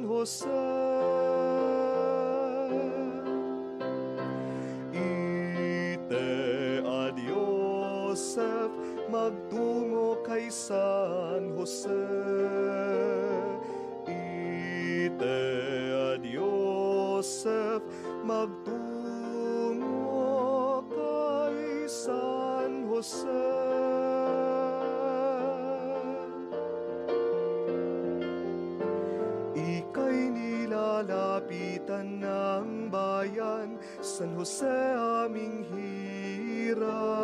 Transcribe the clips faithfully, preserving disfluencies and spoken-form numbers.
Jose. Ite ad Yosef magtungo kay San Jose. Ite ad Yosef magtungo kay San Jose. Ika'y nilalapitan ng bayan, San Jose aming hirang.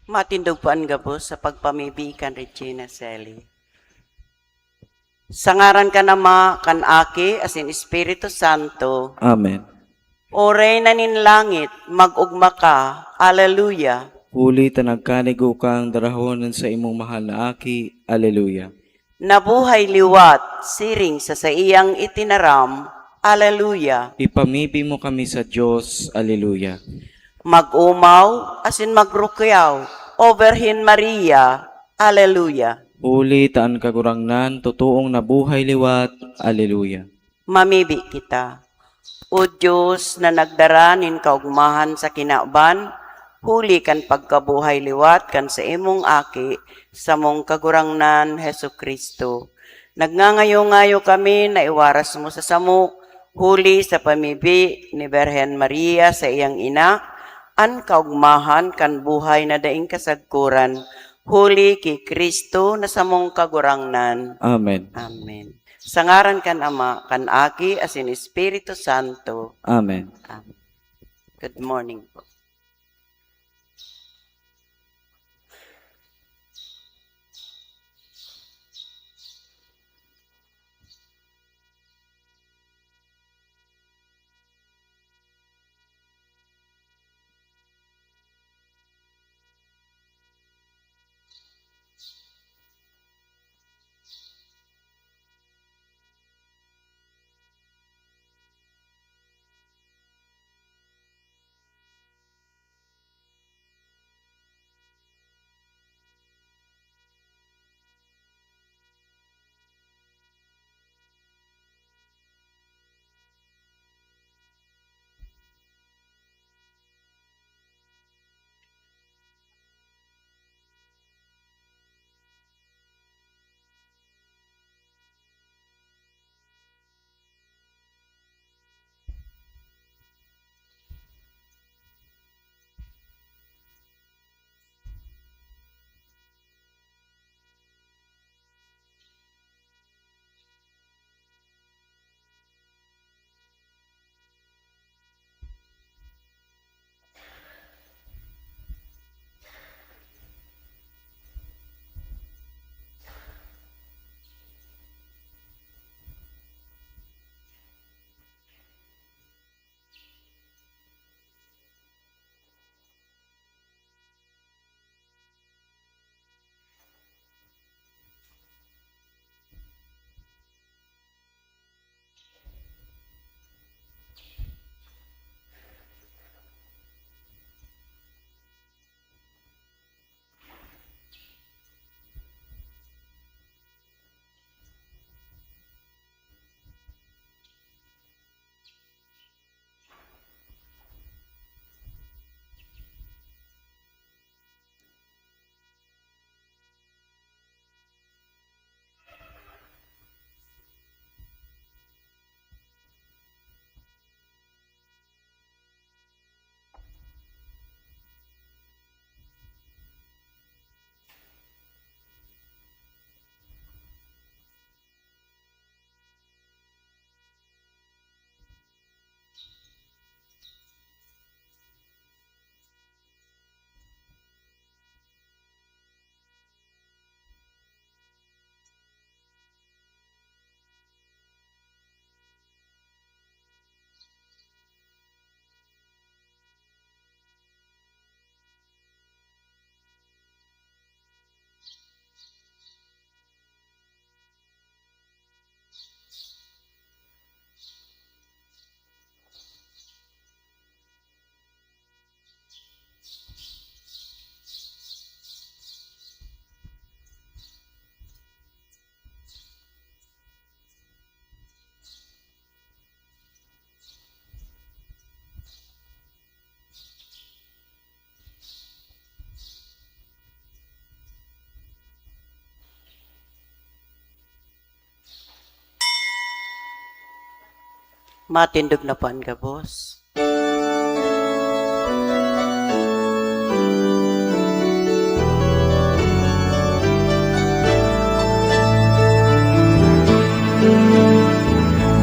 Matindog po an gabos sa pagpamibi kan Regina Celi. Sa ngaran kan Ama, kan Aki, asin Espiritu Santo. Amen. O Reyna nin Langit, mag-ogma ka. Aleluya. Huli ta nagkanigo kang darahon sa imong mahal na Aki. Aleluya. Nabuhay liwat, siring sa saiyang itinaram. Aleluya. Ipamibi mo kami sa Dios. Aleluya. Mag-omaw asin magrukyaw, O Birhen Maria. Aleluya. Huli ta an Kagurangnan totoong nabuhay liwat. Aleluya. Mamibi kita. O Dios na nagdara nin kaogmahan sa kinaban, huli kan pagkabuhay liwat kan saimong Aki, samong Kagurangnan, Jesu-Cristo. Nagngangayo-ngayo kami na iwaras mo sa samo, huli sa pamibi ni Birhen Maria, saiyang ina, an kaogmahan kan buhay na daing kasagkoran, huli ki Cristo na samong Kagurangnan. Amen. Amen. Sa ngaran kan Ama, kan Aki, asin Espiritu Santo. Amen. Amen. Good morning po. Matindog na po an gabos.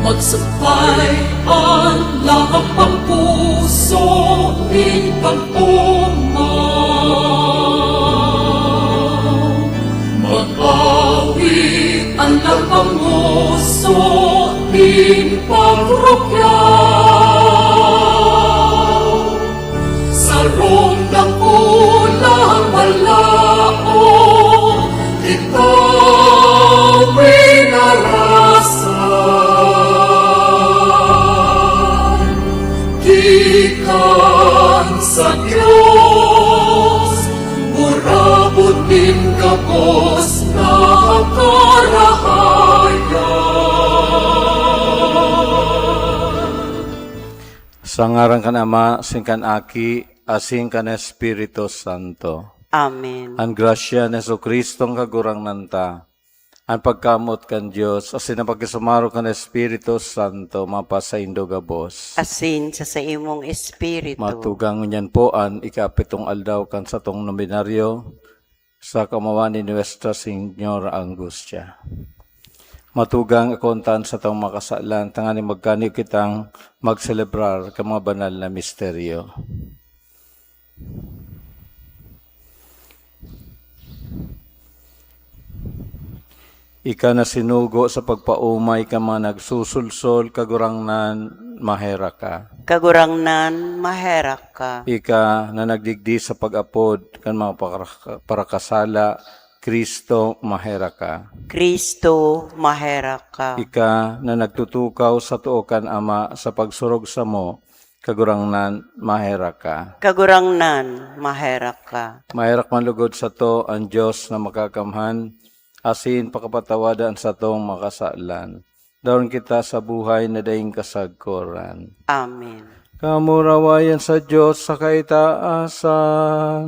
Magsampay an lahap kan puso nin pag-omaw. Ang oso nin pagrukyaw, sarong dakulang balaog, ikaw minarasan. Gikan sa Dios, burabod nin gabos na karahayan. Sa ngaran kan Ama, asin kan Aki, asin kan Espiritu Santo. Amen. An grasya ni Jesu-Cristo, an Kagurangnan ta, an pagkamoot kan Dios, asin an pakisumaro kan Espiritu Santo, mapasaindo gabos. Asin sa saimong espiritu. Matugang ngunyan po an ikapitong aldaw kan satong nobenaryo sa kaomawan ni Nuestra Señora Angustia. Matugang akontan sa satong mga kasalan, tanganing magkaniyo kitang magselebrar kan mga banal na misteryo. Ika na sinugo sa pagpaomay kan mga nagsusulsol, Kagurangnan, maherak ka. Kagurangnan, maherak ka. Ika na nagdigdi sa pag-apod kan mga paraka-, parakasala, Cristo, maherak ka. Cristo, maherak ka. Ika na nagtutukaw sa too kan Ama sa pagsurog samo, Kagurangnan, maherak ka. Kagurangnan, maherak ka. Maherak man lugod sato an Dios na Makakamhan, asin pakapatawada an satong mga kasalan. Daron kita sa buhay na daing kasagkoran. Amen. Kamurawayan sa Dios sa kaitaasan.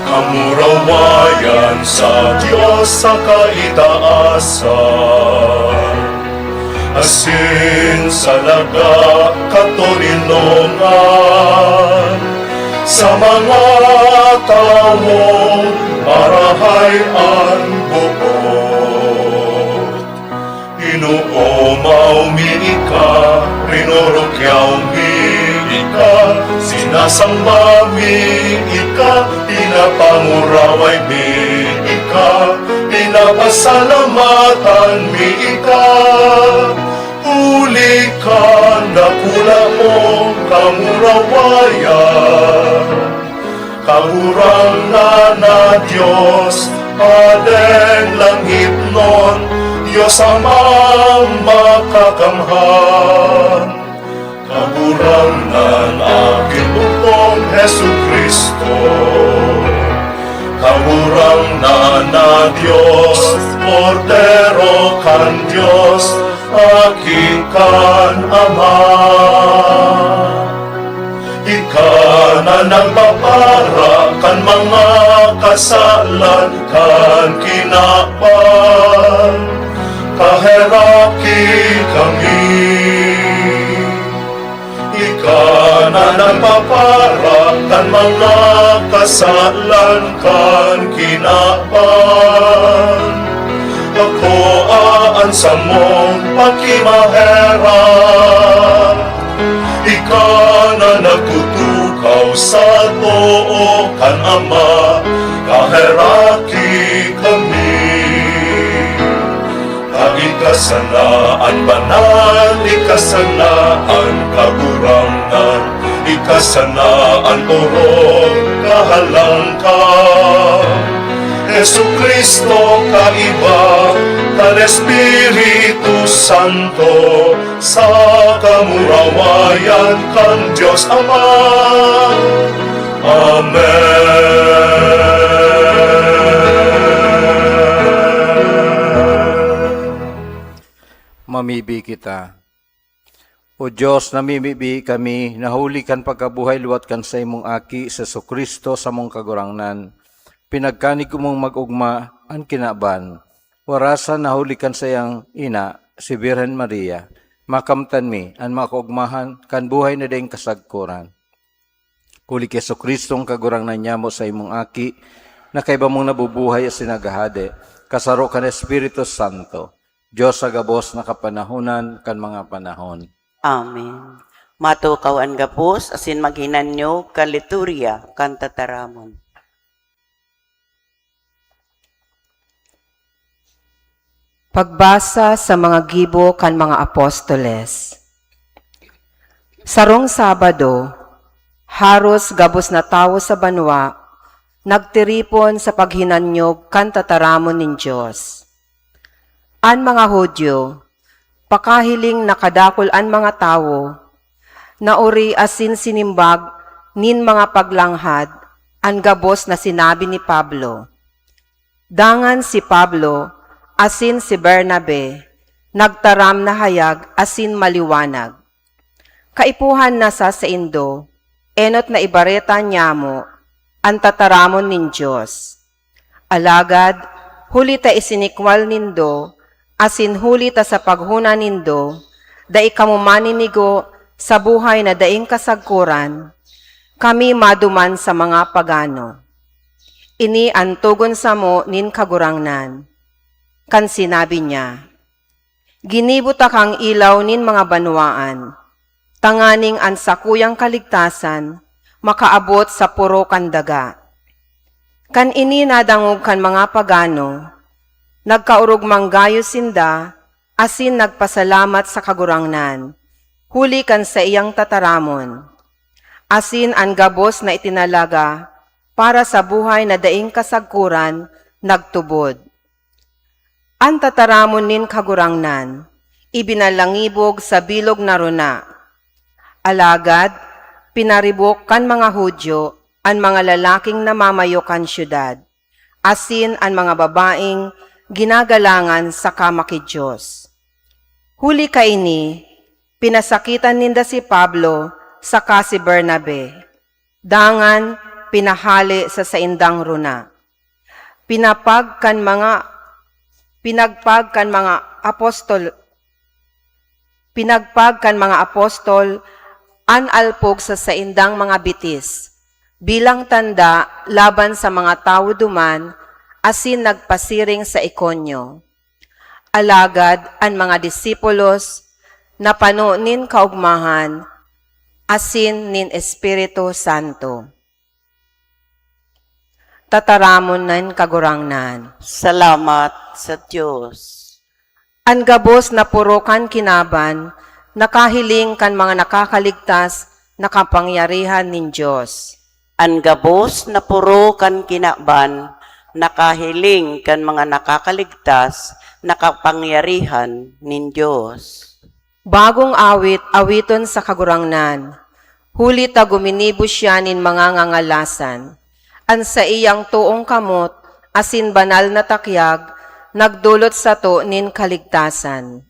Kamurawayan sa Dios sa kaitaasan, asin sa laga katoninongan, sa mga tawong marahay an boot. Inoomaw mi ika, rinurukyaw mi ika, sinasamba mi ika, pinapanguraway mi ika, pinapasalamatan mi ika. Huli kan dakula mong kamurawayan, Kagurangnan na Dios, Hadeng langitnon, Dios Amang Makakamhan, Kagurangnan, Aki bugtong Jesu-Cristo, Kagurangnan na Dios, Kordero kan Dios, Aki kan Ama. Ika na nagpapara kan mga kasalan kan kinaban, kaheraki kami. Ika na nagpapara kan mga kasalan kan kinaban, akoa an samong pakimaherak. Ika na nagtutukaw sa too kan Ama, kaheraki kami. Ta ika sana an banal, ika sana an kagurangnan, ika sana an orog, kahalangkaw. Jesu-Cristo, kaiba kan Espiritu Santo, sa kamurawayan kan Dios Ama. Amen. Mamibi kita. O Dios, namimibi kami na huli kan pagkabuhay liwat kan saimong Aki, si Jesu-Cristo, samong Kagurangnan. Pinagkanig mong mag-ogma an kinaban. Warasan na huli kan saiyang ina, si Birhen Maria, makamtan mi an mga kaogmahan kan buhay na daing kasagkoran. Huli ki Jesu-Cristo, an Kagurangnan nyamo, saimong Aki, na kaiba mong nabubuhay asin naghahade, kasaro kan Espiritu Santo, Dios sa gabos na kapanahonan kan mga panahon. Amen. Matukaw an gabos asin maghinanyog kan liturya kan tataramon. Pagbasa sa mga gibo kan mga apostoles. Sarong Sabado, haros gabos na tawo sa banwa nagtiripon sa paghinanyog kan tataramon nin Dios. An mga Judio, pakahiling na kadakul an mga tawo, naori asin sinimbag nin mga paglanghad an gabos na sinabi ni Pablo. Dangan si Pablo asin si Bernabe nagtaram na hayag asin maliwanag. Kaipuhan na sa saindo, enot na ibareta nyamo an tataramon nin Dios. Alagad, huli ta isinikwal nindo, asin huli ta sa paghona nindo, dai kamo maninigo sa buhay na daing kasagkoran, kami maduman sa mga pagano. Ini an togon samo nin Kagurangnan, kan sinabi niya, "Ginibo ta kang ilaw nin mga banwaan, tanganing an sakuyang kaligtasan makaabot sa poro kan daga." Kan ini nadangog kan mga pagano, nagkaorog manggayo sinda asin nagpasalamat sa Kagurangnan, huli kan saiyang tataramon. Asin an gabos na itinalaga para sa buhay na daing kasagkoran nagtubod. An tataramon nin Kagurangnan, ibinalangibog sa bilog na rona. Alagad, pinaribok kan mga Judio an mga lalaking namamayo kan syudad, asin an mga babaeng ginagalangan saka maki-Dios. Huli kaini, pinasakitan ninda si Pablo saka si Bernabe, dangan pinahale sa saindang rona. Pinapag kan mga, pinagpag kan mga apostol, pinagpag kan mga apostol an alpog sa saindang mga bitis, bilang tanda laban sa mga tawo duman, asin nagpasiring sa Iconio. Alagad an mga disipulos napano nin kaogmahan asin nin Espiritu Santo. Tataramon nin Kagurangnan. Salamat sa Dios. An gabos na poro kan kinaban nakahiling kan mga nakakaligtas na kapangyarihan nin Dios. An gabos na poro kan kinaban nakahiling kan mga nakakaligtas na kapangyarihan nin Dios. Bagong awit, awiton sa Kagurangnan. Huli ta guminibo siya nin mga ngangalasan. An saiyang toong kamot asin banal na takyag nagdolot sato nin kaligtasan.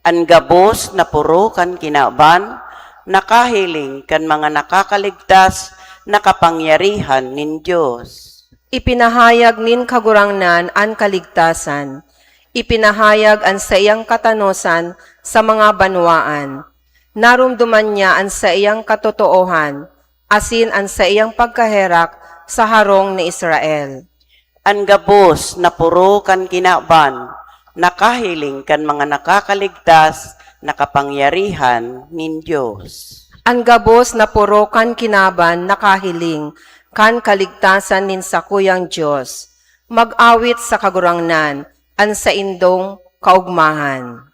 An gabos na poro kan kinaban nakahiling kan mga nakakaligtas na kapangyarihan nin Dios. Ipinahayag nin Kagurangnan an kaligtasan. Ipinahayag an saiyang katanosan sa mga banwaan. Naromdoman niya an saiyang katotoohan, asin an saiyang pagkaherak sa harong ni Israel. An gabos na poro kan kinaban nakahiling kan mga nakakaligtas na kapangyarihan nin Dios. An gabos na poro kan kinaban nakahiling kan kaligtasan nin sakuyang Dios. Mag-awit sa Kagurangnan, an saindong kaogmahan.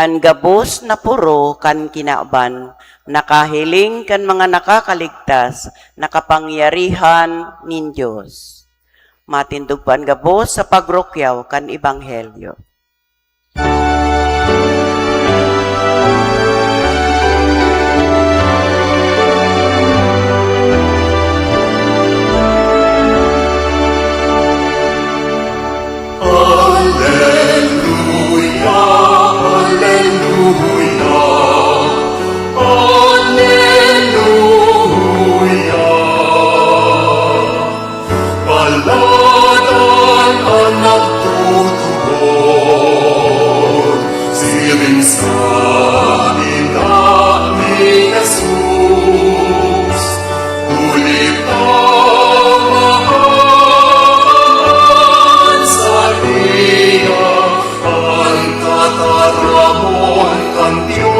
An gabos na poro kan kinaban nakahiling kan mga nakakaligtas na kapangyarihan nin Dios. Matindog po an gabos sa pagrukyaw kan Ebanghelyo. Aleluya, aleluya, aleluya. Paladan an nagtutubod, siring sa ina ni Jesus. Huli ta makan saiya an tataramon kan Dios.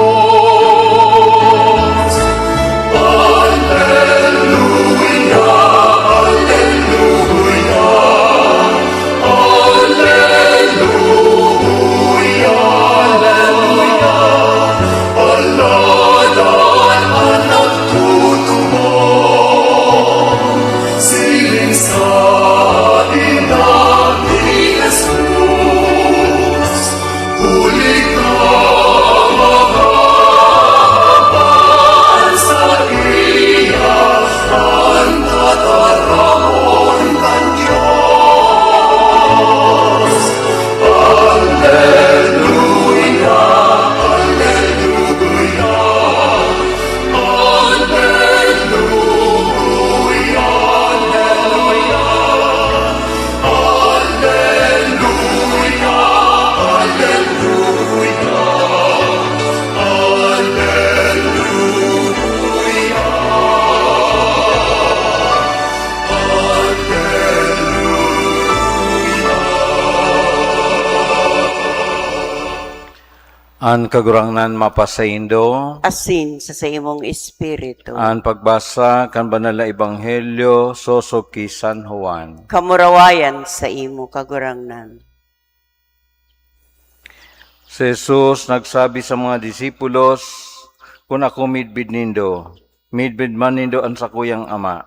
An Kagurangnan mapasaindo. Asin sa saimong espiritu. An pagbasa kan Banal na Ebanghelyo sosog ki San Juan. Kamurawayan sa imo, Kagurangnan. Si Jesus nagsabi sa mga disipulos, "Kun ako midbid nindo, midbid man nindo an sakuyang Ama.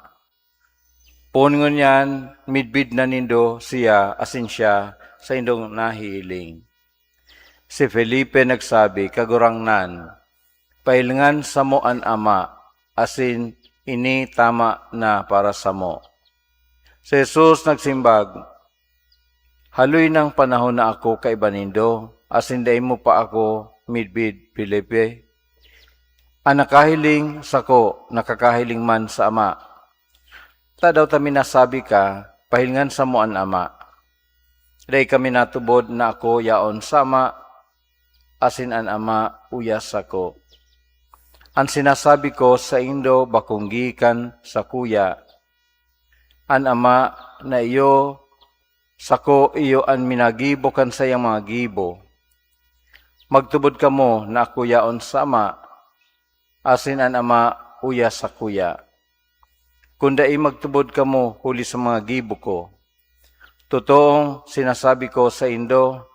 Poon ngunyan, midbid na nindo siya asin siya saindong nahihiling." Si Felipe nagsabi, "Kagurangnan, pahilingan samo an Ama, asin ini tama na para samo." Si Jesus nagsimbag, "Haloy nang panahon na ako kaiba nindo, asin dai mo pa ako midbid, Felipe? An nakahiling sako, nakakahiling man sa Ama. Tadaw ta minasabi ka, 'Pahilingan samo an Ama'? Dai ka minatubod na ako yaon sa Ama, asin an Ama uya sako. An sinasabi ko saindo bakong gikan sakuya. An Ama na iyo sako iyo an minagibo kan saiyang mga gibo. Magtubod kamo na ako yaon sa Ama, asin an Ama uya sakuya. Kun dai, magtubod kamo huli sa mga gibo ko. Totoong sinasabi ko saindo,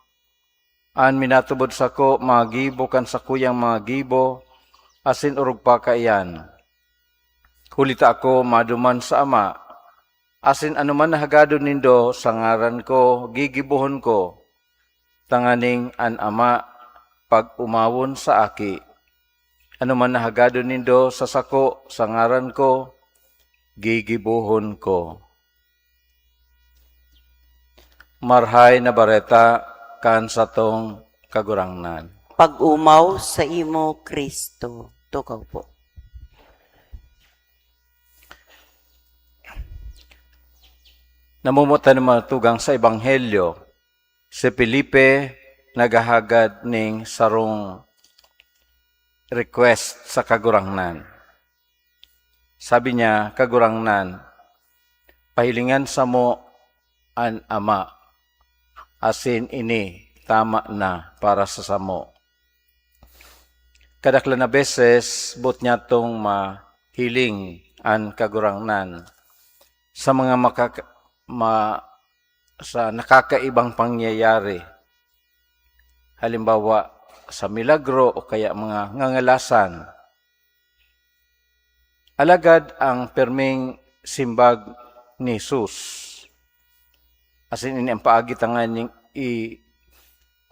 an minatubod sako, mga gibo kan sakuyang mga gibo, asin orog pa kaiyan. Huli ta ako maduman sa Ama, asin anoman na hagadon nindo sa ngaran ko, gigibohon ko, tanganing an Ama pag-omawon sa Aki. Anoman na hagadon nindo sa sako sa ngaran ko, gigibohon ko." Marahay na Bareta kan satong Kagurangnan. Pag-omaw sa imo, Kristo. Tukaw po. Namumutan ng mga tugang sa Ebanghelyo, si Felipe naghahagad ning sarong request sa Kagurangnan. Sabi niya, "Kagurangnan, pahilingan samo an Ama, asin ini tama na para sa samo." Kadaklan na beses, boot niyatong mahiling an Kagurangnan sa mga makaka-, ma-, sa nakakaibang pangyayari. Halimbawa, sa milagro o kaya mga ngangalasan. Alagad ang perming simbag ni Jesus, asin ini ang paagi tanganing i-,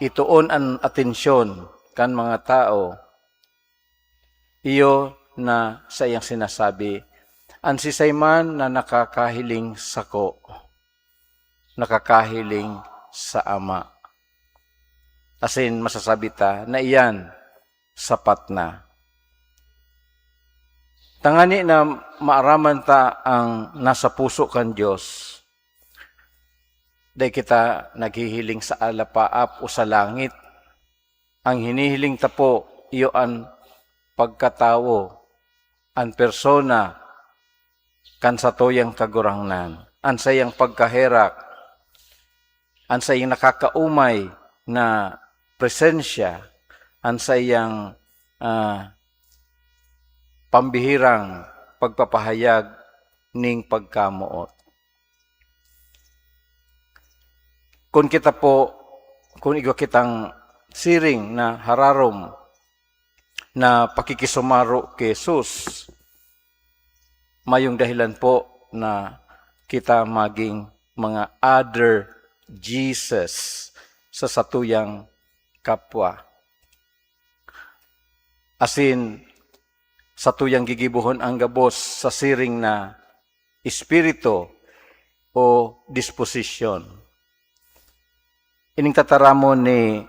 itoon an atensyon kan mga tawo, iyo na saiyang sinasabi, "An siisay man na nakakahiling sako, nakakahiling sa Ama." Asin masasabi ta na iyan sapat na. Tangani na maaraman ta ang nasa puso kan Dios, dai kita naghihiling sa alapaap o sa langit. Ang hinihiling ta po, iyo an pagkatawo, an persona kan satuyang Kagurangnan, an saiyang pagkaherak, an saiyang nakakaumay na presensya, an saiyang, ah, pambihirang pagpapahayag ning pagkamoot. Kun kita po, kun igwa kitang siring na hararom na pakikisumaro ki Jesus, mayong dahilan po na kita maging mga other Jesus sa satuyang kapwa. Asin, satuyang gigibohon ang gabos sa siring na espiritu o disposisyon. Ining tataramon ni,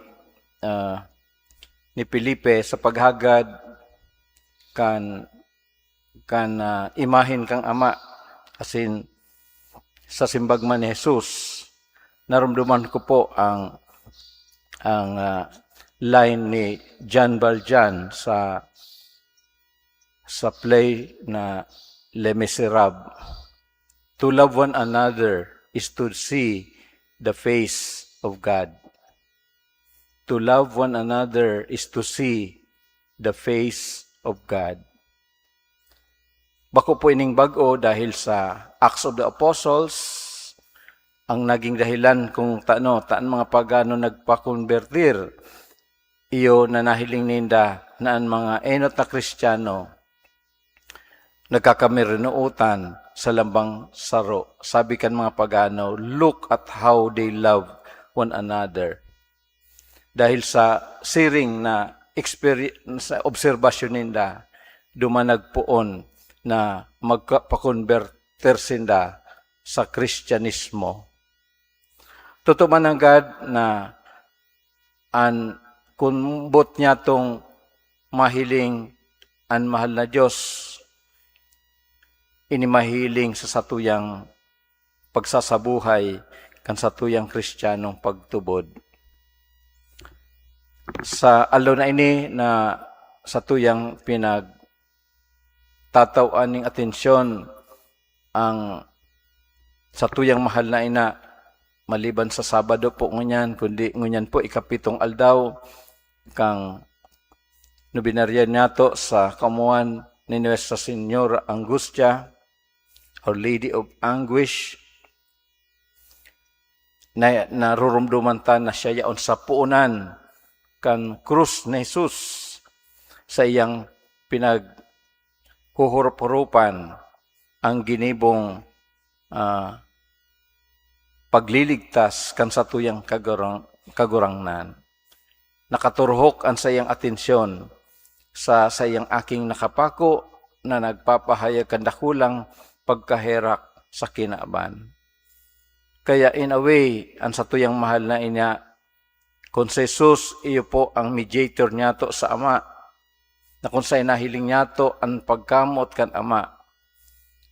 ah, ni Felipe sa paghagad kan, kan, ah, imahen kan Ama, asin sa simbag man ni Jesus, naromdoman ko po ang, ang, ah, line ni Jean Valjean sa, sa play na Les Miserables. "To love one another is to see the face of God." to love one another is to see the face of God. Bako po ining bag-o dahil sa Acts of the Apostles, ang naging dahilan kung tano, taan mga pagano nagpakonbertir, iyo na nahiling ninda na an mga enot na Kristiyano nagkakamirinootan sa lambang saro. Sabi kan mga pagano, "Look at how they love one another." Dahil sa siring na experi-, sa obserbasyon ninda, duman nagpoon na magka-, pakonbertir sinda sa Kristiyanismo. Totoo man nanggad na an, kun boot niyatong mahiling an mahal na Dios, ini mahiling sa satuyang pagsasabuhay kan satuyang Kristiyanong pagtubod. Sa aldaw na ini na satuyang pinagtataw-an ning atensyon ang satuyang mahal na ina, maliban sa Sabado po ngunyan, kundi ngunyan po ikapitong aldaw kan nobinarya niyato sa kaomawan ni Nuestra Señora Angustia, Our Lady of Anguish, na narurumduman ta na siya yaon sa puonan kan krus ni Jesus, sa iyang pinaghuhurup-hurupan ang ginibong, ah, pagliligtas kan satuyang kagurang-, Kagurangnan. Nakaturhok an saiyang atensyon sa saiyang aking nakapako na nagpapahayag kan dakulang pagkaherak sa kinaban. Kaya, in a way, an satuyang mahal na ina, kun si Jesus, iyo po ang mediator niyato sa Ama, na kun saen nahiling niyato an pagkamoot kan Ama.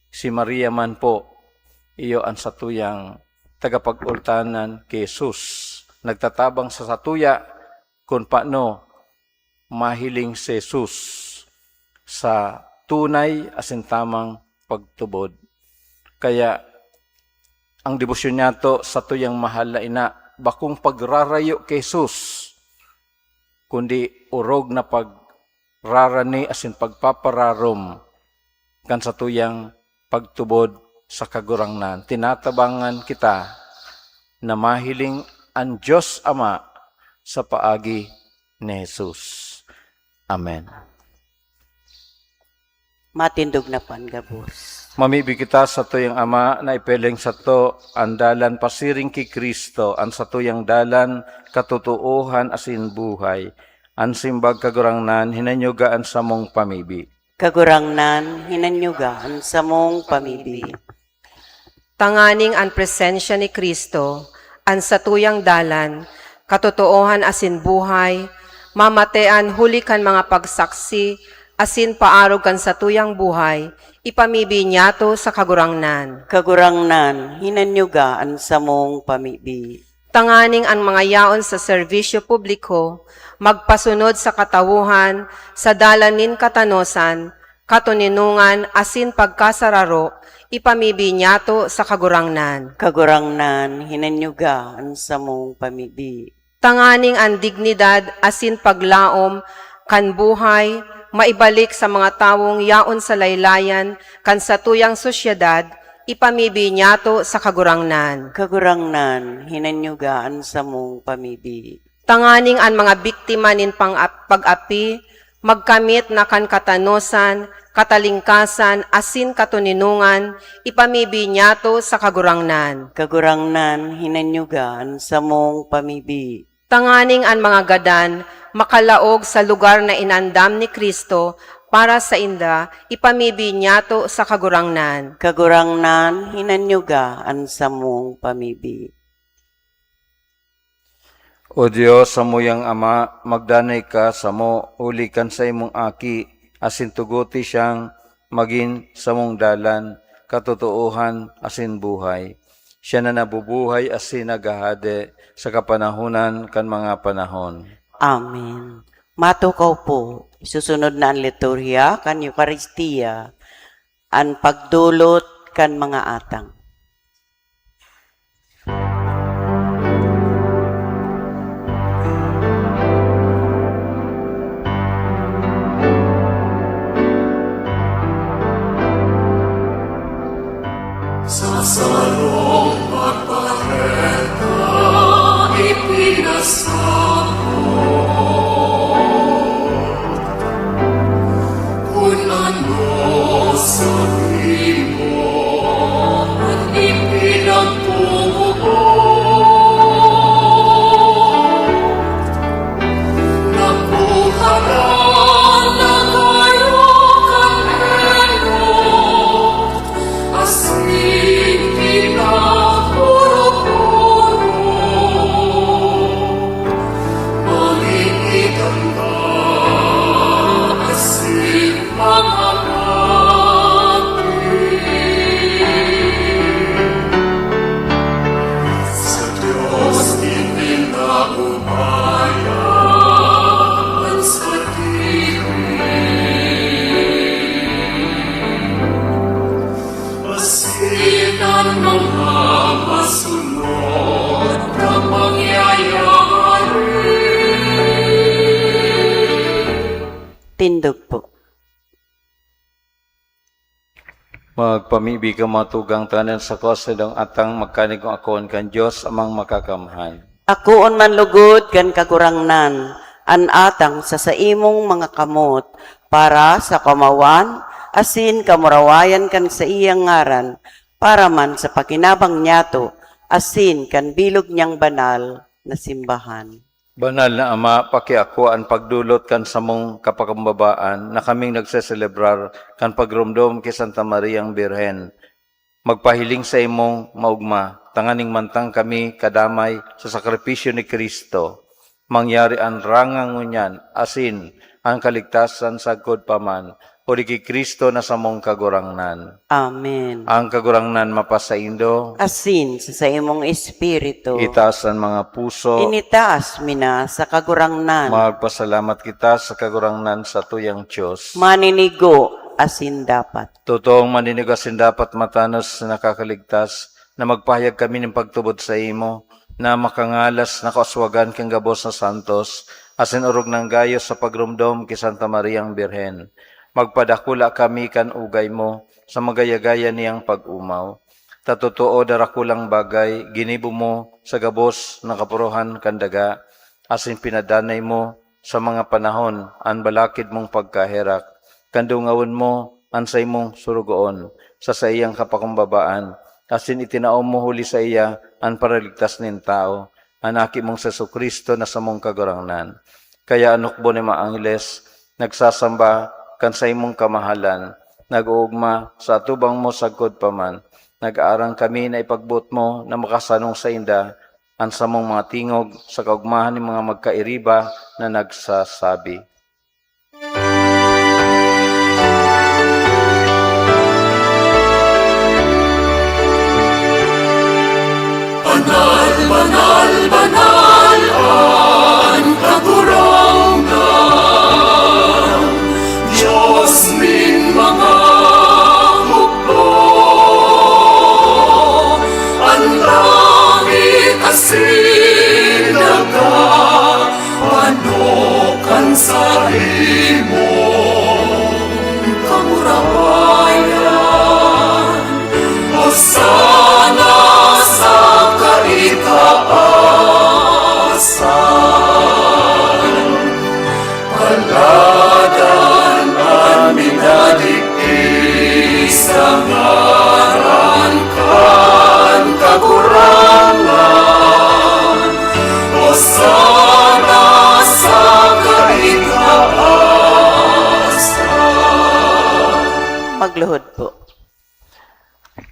Si Maria man po, iyo an satuyang tagapag-ultanan ki Jesus. Nagtatabang sa satuya kun paano mahiling si Jesus sa tunay asin tamang pagtubod. Kaya, ang debosyon niyato sa satuyang mahal na ina, bakong pagrarayo ki Jesus, kundi orog na pagrarani asin pagpapararom kan satuyang pagtubod sa Kagurangnan. Tinatabangan kita na mahiling an Dios Ama sa paagi ni Jesus. Amen. Matindog na po an gabos. Mamibi kita sa satuyang Ama na ipiling sato an dalan pasiring ki Cristo, an satuyang dalan, katotoohan asin buhay. An simbag, Kagurangnan, hinanyuga an samong pamibi. Kagurangnan, hinanyuga an samong pamibi. Tanganing an presensya ni Cristo, an satuyang dalan, katotoohan asin buhay, mamatean huli kan mga pagsaksi asin paarog kan satuyang buhay, ipamibi niyato sa Kagurangnan. Kagurangnan, hinanyuga an samong pamibi. Tanganing an mga yaon sa serbisyo publiko magpasunod sa katawohan, sa dalan nin katanosan, katoninongan asin pagkasararo, ipamibi niyato sa Kagurangnan. Kagurangnan, hinanyuga an samong pamibi. Tanganing an dignidad asin paglaom kan buhay maibalik sa mga tawong yaon sa laylayan kan satuyang sosyedad, ipamibi niyato sa Kagurangnan. Kagurangnan, hinanyuga an samong pamibi. Tanganing an mga biktima nin pang-, pag-api magkamit na kan katanosan, katalingkasan, asin katoninongan, ipamibi niyato sa Kagurangnan. Kagurangnan, hinanyuga an samong pamibi. Tanganing an mga gadan makalaog sa lugar na inandam ni Cristo para sainda, ipamibi niyato sa Kagurangnan. Kagurangnan, hinanyuga an samong pamibi. O Dios, samuyang Ama, magdanay ka samo huli kan saimong Aki, asin tuguti siyang magin samong dalan, katotoohan, asin buhay. Siya na nabubuhay asin naghahade sa kapanahonan kan mga panahon. Amen. Matukaw po, susunod na an liturhiya kan Eukaristia, an pagdolot kan mga atang. Tindog po. Magpamibi ka, mga tugang, tanganing sako sa atang magkanigong akoon kan Dios Amang Makakamhan. Akoon man lugod kan Kagurangnan an atang sa saimong mga kamot, para sa kamawan asin kamurawayan kan saiyang ngaran, para man sa pakinabang niyato asin kan bilog niyang banal na simbahan. Banal na Ama, pakiakoa an pagdolot kan samong kapakumbabaan na kaming nagseselebrar kan pagromdom ki Santa Mariang Birhen. Magpahiling saimong maogma, tanganing mantang kami kadamay sa sakripisyo ni Cristo, mangyari an rangan ngunyan asin an kaligtasan sagkod pa man, huli ki Cristo na samong Kagurangnan. Amen. Ang Kagurangnan mapasaindo. Asin sa saimong espiritu. Itaas an mga puso. Initaas mi na sa Kagurangnan. Magpasalamat kita sa Kagurangnan, satuyang Dios. Maninigo asin dapat. Totoong maninigo asin dapat, matanos na nakakaligtas, na magpahayag kami nin pagtubod saimo, na makangalas na kauswagan kan gabos na santos, asin orog nang gayo sa pagromdom ki Santa Mariang Birhen. Magpadakula kami kan ugay mo sa magaya-gaya niyang pag-omaw. Ta totoo, darakulang bagay ginibo mo sa gabos na kapurohan kan daga, asin pinadanay mo sa mga panahon an balakid mong pagkaherak, kan dungawon mo an saimong sorogoon sa saiyang kapakumbabaan, asin itinao mo huli saiya an paraligtas nin tawo, an Aki mong Jesu-Cristo na samong Kagurangnan. Kaya an hukbo nin mga angheles nagsasamba kan saimong kamahalan, nag-oogma sa atubang mo sagkod pa man. Nag-aarang kami na ipagboot mo na makasanong sainda an samong mga tingog sa kaogmahan nin mga magkairiba na nagsasabi. Banal, banal, banal an Kagurangnan, Dios nin mga hukbo. An langit asin daga, pano kan saimong kamurawayan. Hosana sa kaitaasan. Paladan an minadigdi sa ngaran kan Kagurangnan. Hosana sa kaitaasan. Magluhod po.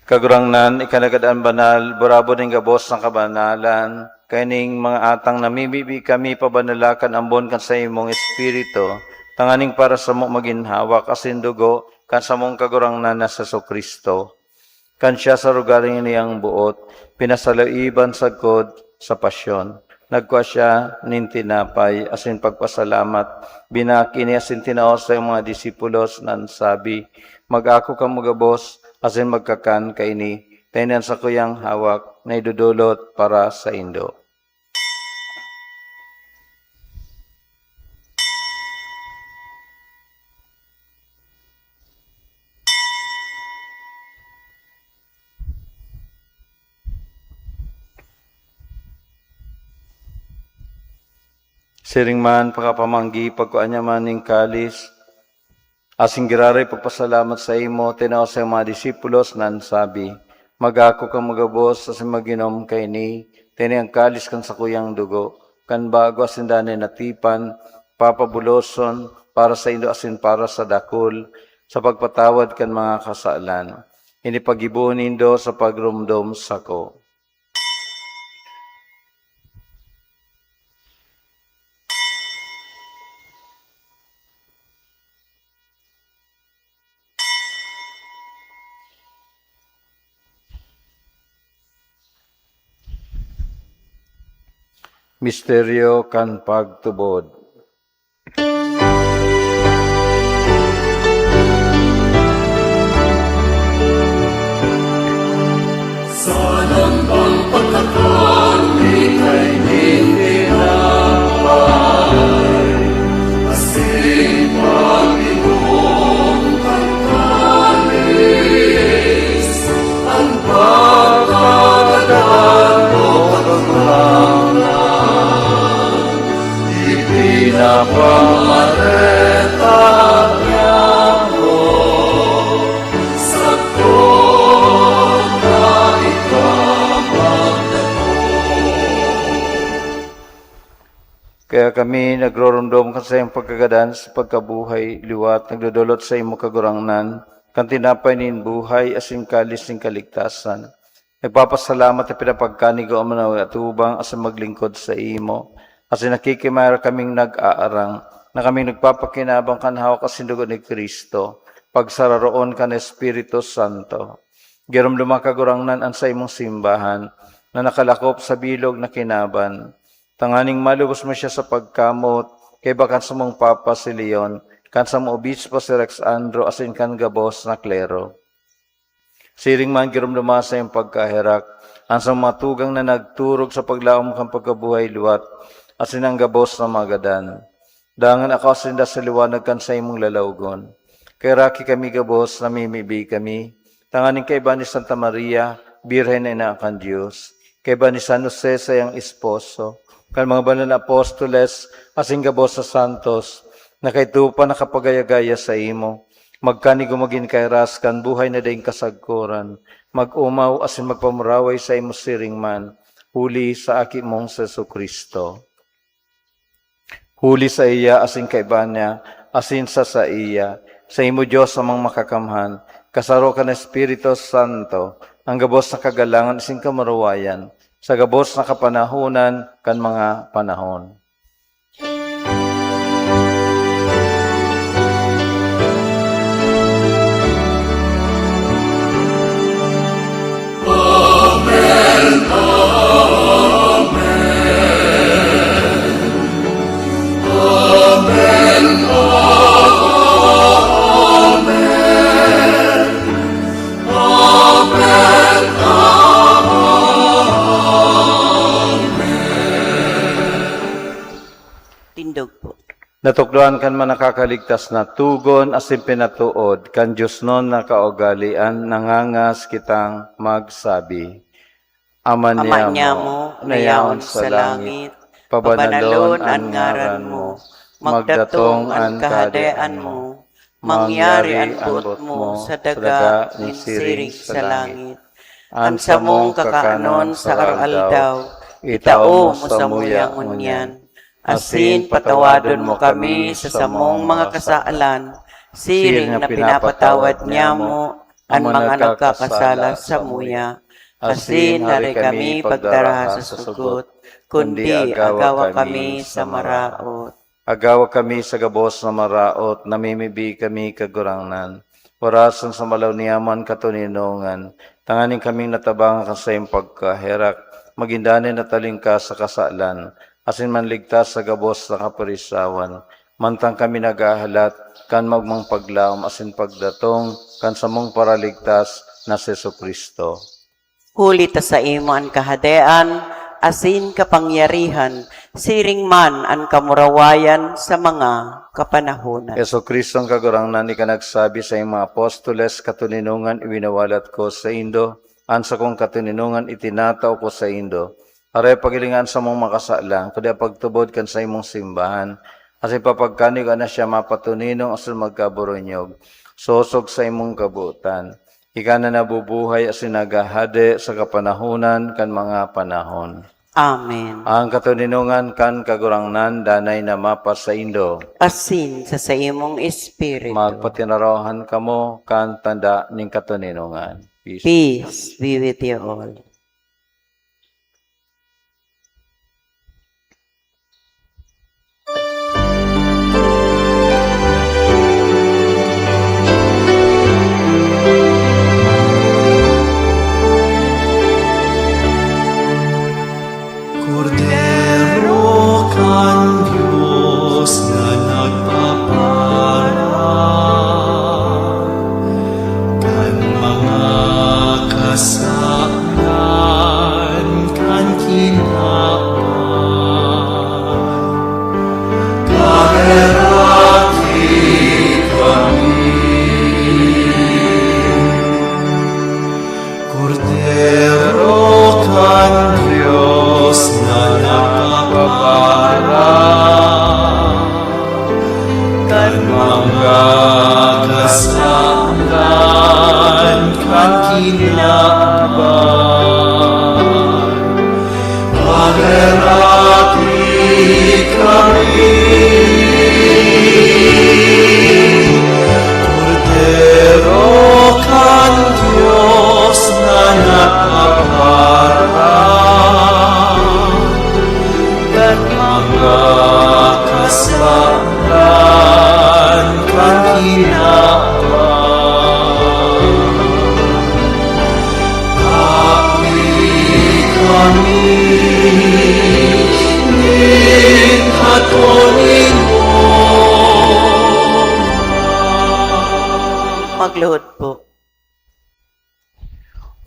Kagurangnan, ika nagad an banal, burabod nin gabos na kabanalan, kaining mga atang namimibi kami pabanala kan ambon kan saimong Espiritu, tanganing para samo magin hawak asin dugo kan samong Kagurangnan na Jesu-Cristo. Kan siya sa rogaring niyang boot, pinasaloiban sagkod sa pasyon, nagkua siya nin tinapay asin pagpasalamat, binaki ini asin tinao sa mga disipulos na nagsabi, "Mag-ako kamo gabos asin magkakan kaini, ta ini an sakuyang hawak na idodolot para saindo." Siring man, pakapamanggi, pagkua niya man nin kalis, asin giraray pagpasalamat saimo, tinao sa mga disipulos na nagsabi, "Mag-ako kamo gabos asin mag-inom kaini, ta ini an kalis kan sakuyang dugo, kan bago asin danay na tipan, papabuloson para saindo asin para sa dakul, sa pagpatawad kan mga kasalan. Ini paggibo nindo sa pagromdom sako." Misteryo kan pagtubod. Sa lambang pagkakan, ikay nin tinapay, asin Pamareta niya mo, sagkod na ikaw magdakop. Kaya kami nagroromdom kan saiyang pagkagadan sa pagkabuhay liwat, nagdodolot sa imo, Kagurangnan, kan tinapay nin buhay asin kalis nin kaligtasan. Nagpapasalamat na pinapagkanigo an mga atubang asin maglingkod saimo, asin nakikimayor kaming nag-aarang na kaming nagpapakinabang kan hawak asin dugo ni Cristo, pagsararoon kan Espiritu Santo. Giromdoma, Kagurangnan, an saimong simbahan na nakalakop sa bilog na kinaban, tanganing malubos mo siya sa pagkamot, kaiba kan samong Papa si Leon, kan samong Obispo si Rex Andro, asin kan gabos na klero. Siring man, giromdoma sa iyong pagkaherak an sa mga tugang na nagturog sa paglaom kan pagkabuhay liwat asin an gabos na mga gadan. Dangan akaw sinda sa liwanag kan saimong lalawgon. Kaheraki kami gabos, namimibi kami, tanganing kaiba ni Santa Maria, Birhen na ina kan Dios, kaiba ni San Jose, saiyang esposo, kan mga banal na apostoles, asin gabos na santos, na kaidto pa nakapagaya-gaya saimo, magkanigo magin kairas kan buhay na daing kasagkoran, mag-omaw asin magpamuraway saimo siring man, huli sa Aki mong Jesu-Cristo. Huli saiya asin kaiba niya, asin sa saiya, saimo, Dios Amang Makakamhan, kasaro kan Espiritu Santo, an gabos na kagalangan asin kamurawayan, sa gabos na kapanahonan kan mga panahon. Tindog po. Natukdoan kan mga nakakaligtas na togon asin pinatood kan diosnon na kaugalean, nangangas kitang magsabi, Ama Ama niamo, niamo, na yaon sa langit, pabanalon an ngaran mo, magdatong an kahadean mo, mangyari an boot mo sa daga nin siring sa langit. An samong kakanon sa aroaldaw, itao mo samuya ngunyan. Asin patawadon mo kami sa samong mga kasalan, siring na pinapatawad niamo an mga nagkakasala samuya. Asin hari kami pagdara sa sugot, kundi agawa kami sa maraot. Agawa kami sa gabos na maraot, namimibi kami, Kagurangnan. Orasan sa malaw niamo an katoninongan, tanganing kaming natabangan kan saiyang pagkaherak, magin danay na talingkas sa kasalan, asin manligtas sa gabos na kapirisawan, mantang kami naghahalat kan magmang paglaom asin pagdatong kan samong Paraligtas na si Jesu-Cristo. Huli ta saimo an kahadean asin kapangyarihan, siring man an kamurawayan sa mga kapanahonan. Jesu-Cristo an Kagurangnan, ika nagsabi sa imong mga apostoles, "Katoninongan iwinawalat ko saindo, an sakong katoninongan itinatao ko saindo." Aray pagilingan sa mong makasalang, kundi pagtubod kan saimong simbahan, asin papagkanigoan na siya mapatoninong asin magkaboronyog, sosog sa imong kabotan. Ika na nabubuhay asin naghahade sa kapanahonan kan mga panahon. Amen. Ang katoninongan kan Kagurangnan danay na mapasaindo. Asin sa saimong espiritu. Magpatinarahan kamo kan tanda nin katoninongan. Peace. Peace be with you all. Kordero kan Dios na nagpapara kan mga kasalan. Magluhod po.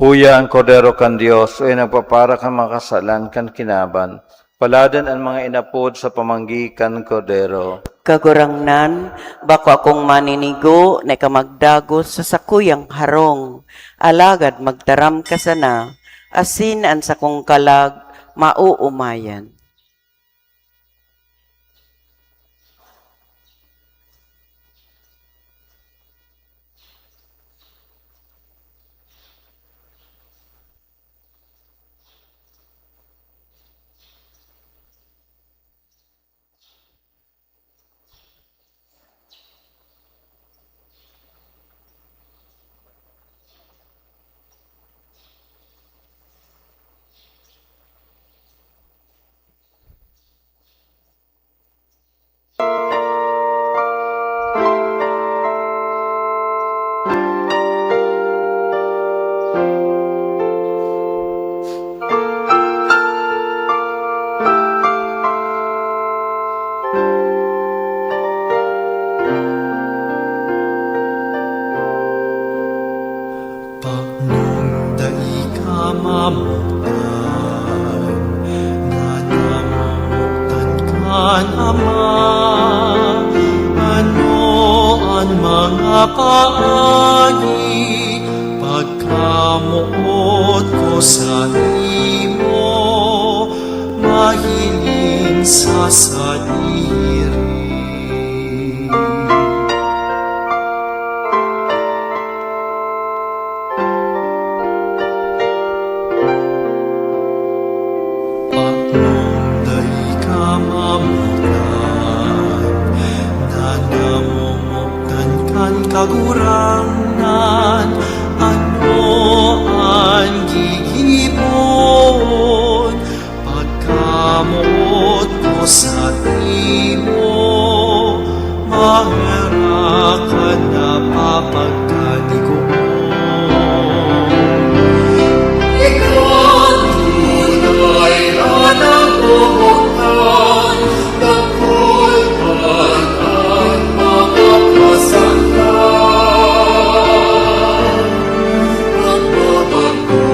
Uya an Kordero kan Dios, uya nagpapara kan mga kasalan kan kinaban. Paladan an mga inapod sa pamanggi kan Kordero. Kagurangnan, bako akong maninigo na ika magdagos sa sakuyang harong, alagad magtaram ka sana, asin an sakong kalag maoomayan. Paknong dai ka mamotan, na namomotan kan Ama. Ano an mga paagi pagkamoot ko saimo? Mahiling sa sadiri. Paknong dai ka mamotan, na namomotan kan Kagurangnan. Ano an gigibon pagkamoot ko saimo? Maherak ka na papagkanigoon. Ikaw tunay na nagbobotan, dakul man an mga kasalan. Nagbabagong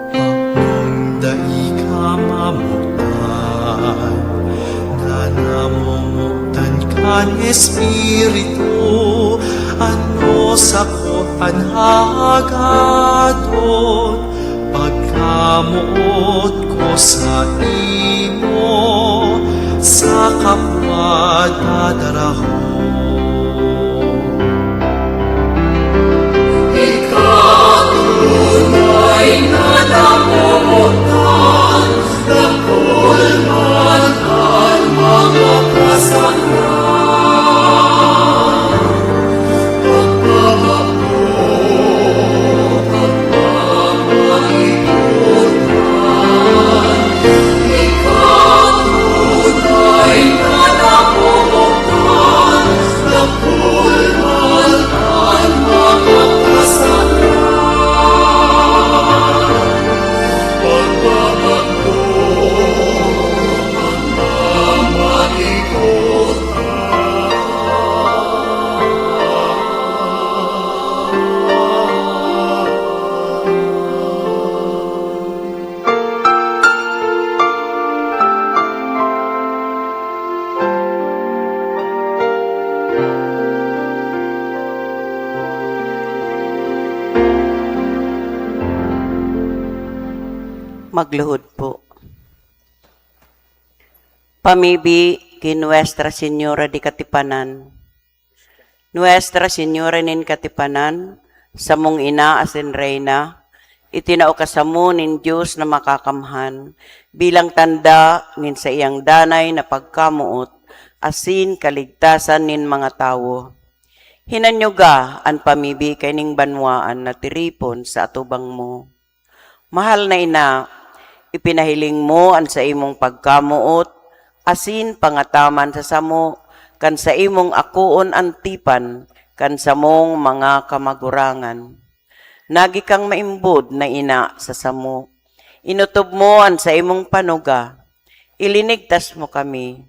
Paknong dai ka mamotan, na namomotan kan Espiritu. Ano sako an hagadon pagkamoot ko saimo? Sa kapwa dadarahon. Ikaw tunay na namomotan, dakul man an mga kasalan. Pagpapako, pagpapalikutan, ikaw tunay na namomotan, dakul man an mga kasalan. Pagpapako, pagpapalikutan. Magluhod po. Pamibi ki Nuestra Señora de Katipanan. Nuestra Señora nin Katipanan, samong Ina asin Reyna, itinao ka samo nin Dios na Makakamhan bilang tanda nin saiyang danay na pagkamoot asin kaligtasan nin mga tawo. Hinanyoga an pamibi kaining banwaan na tiripon sa atubang mo. Mahal na Ina, Ipinahiling mo an saimong pagkamoot asin pangataman sa samo kan saimong akoon Antipan kan samong mga kamagurangan. Nagi kang maimbod na ina sa samo. Inotob mo an saimong panuga. Ilinigtas mo kami.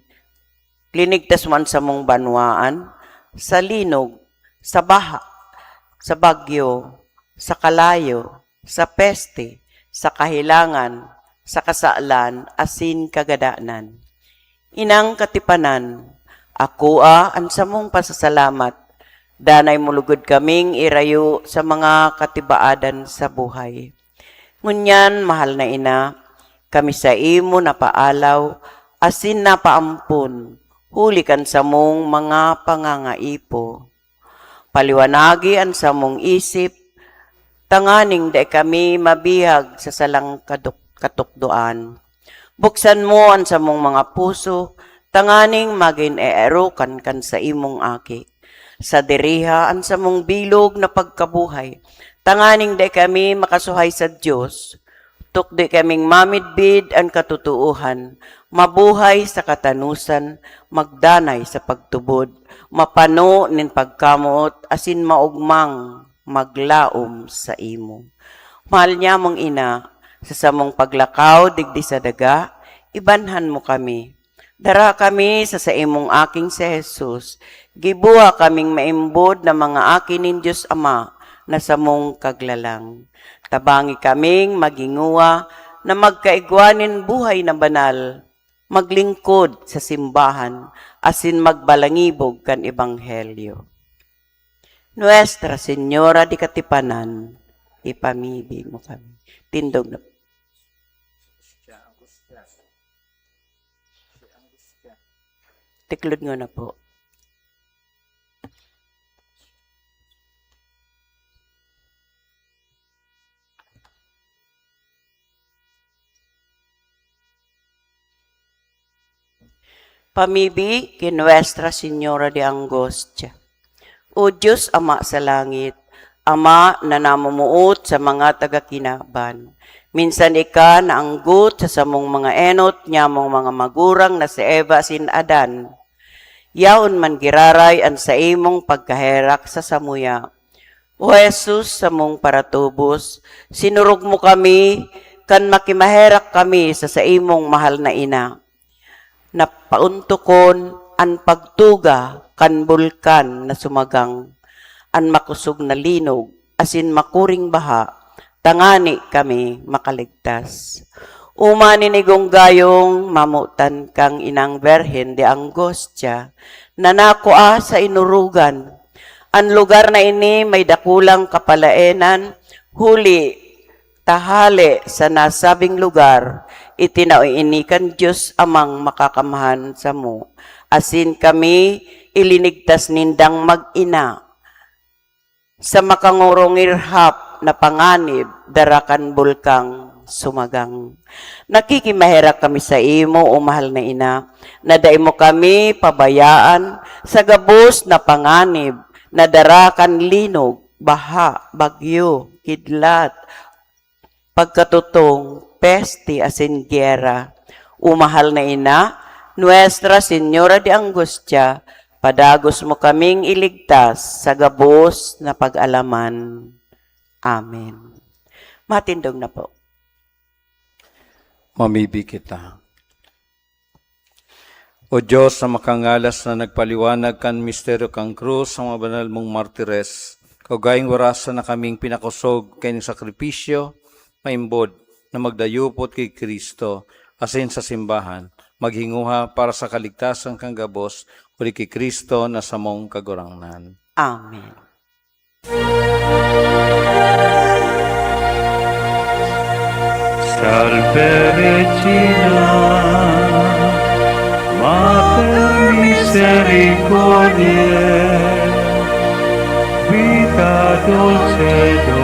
Linigtas mo an samong banwaan sa linog, sa baha, sa bagyo, sa kalayo, sa peste, sa kahelangan, sa kasalan, asin kagadanan. Inang katipanan, akoa an samong pasasalamat, danay mo lugod kaming irayo sa mga katibaadan sa buhay. Ngunyan, mahal na ina, kami saimo napaalaw asin napaampon huli kan samong mga pangangaipo. Paliwanagi an samong isip, tanganing dai kami mabihag sa salang kaduk-, katukdoan. Buksan mo an samong mga puso, tanganing magin eerokan kan saimong Aki. Sadiriha an samong bilog na pagkabuhay, tanganing dai kami makasuhay sa Dios. Tukdi kaming mamidbid an katotoohan, mabuhay sa katanosan, magdanay sa pagtubod, mapano nin pagkamoot asin maogmang maglaom saimo. Mahal nyamong ina, sa samong paglakaw digdi sa daga, ibanhan mo kami. Dara kami sa saimong Aking si Jesus. Gibuha kaming maimbod na mga aki nin Dios Ama na samong Kaglalang. Tabangi kaming maghingowa na magkaigwa nin buhay na banal, maglingkod sa simbahan, asin magbalangibog kan ebanghelyo. Nuestra Señora de Katipanan, ipamibi mo kami. Tindog na. Tiklod nga na po. Pamibi ki Nuestra Señora de Angostia. O Dios, Ama sa langit, Ama na namumuot sa mga taga-kinaban, minsan ika naanggot sa samong mga enot nyamong mga magurang na si Eva asin Adan. Yaon man giraray an saimong pagkaherak sa samuya. O Jesus, samong paratubos, sinurog mo kami kan makimaherak kami sa saimong mahal na ina. Napaontokon an pagtuga kan bulkan na sumagang, an makosog na linog asin makuring baha, tangani kami makaligtas. Uma nin igong gayong mamotan kang Inang Birhen de Angostia na nakua sa inurugan. An lugar na ini may dakulang kapalaenan, huli ta hale sa nasabing lugar, itinao ini kan Dios Amang Makakamhan samo, asin kami ilinigtas nindang mag-ina. Sa makangurungirhap na panganib, dara kan bulkang sumagang. Nakikimaherak kami saimo, o mahal na ina, na dai mo kami pabayaan sa gabos na panganib na dara kan linog, baha, bagyo, kidlat, pagkatutong, peste asin giyera. O mahal na ina, Nuestra Señora de Angustia, padagos mo kaming iligtas sa gabos na pag-alaman. Amen. Matindog na po. Mamibi kita. O Diyos na makangalas na nagpaliwanag kan misteryo kan krus sa mga banal mong martires, kaugayang orasa na kaming pinakosog kaning sakripisyo maimbod na magdayupot ki Cristo asin sa simbahan, maghinguha para sa kaligtasan kan gabos, huli ki Cristo na samong Kagurangnan. Amen. Salve Regina, Mater Misericordiae, Vita Dulcedo,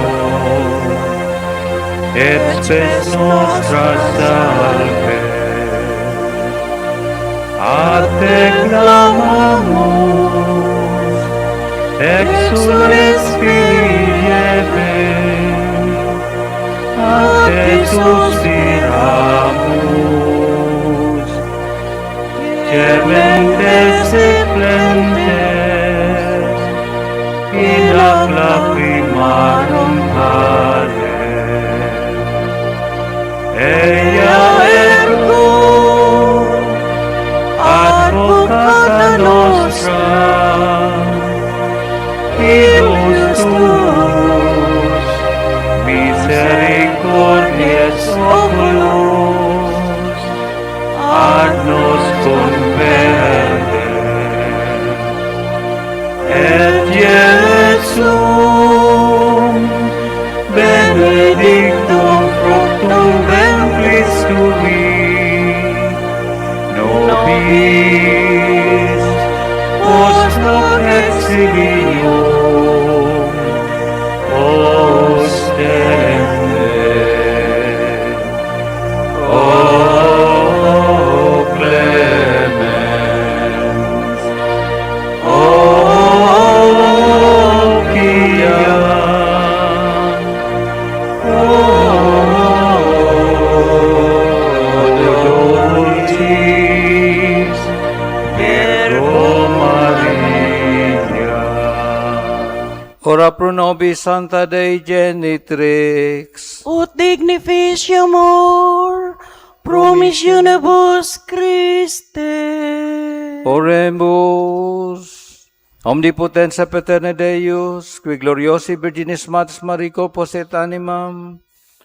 et Spes Nostra Salve. A te clamamus, exsules Kyrie, a te suspiramos. Arong Padre, ella ergo advocata nostra, Iutus, misericordias oculos, ad nos converte. Et Iesum benedictum fructum ventris tui, nobis post hoc exilium ostende. O Clemens, O Pia, O Dulcis, Virgo Maria. Ora pro nobis, Sancta Dei Genitrix. Ut dignificiamur promissionibus Christi. Oremus. Omnipotens et eterni Deus, qui gloriosi Virginis Mater Mariae corpus et animam,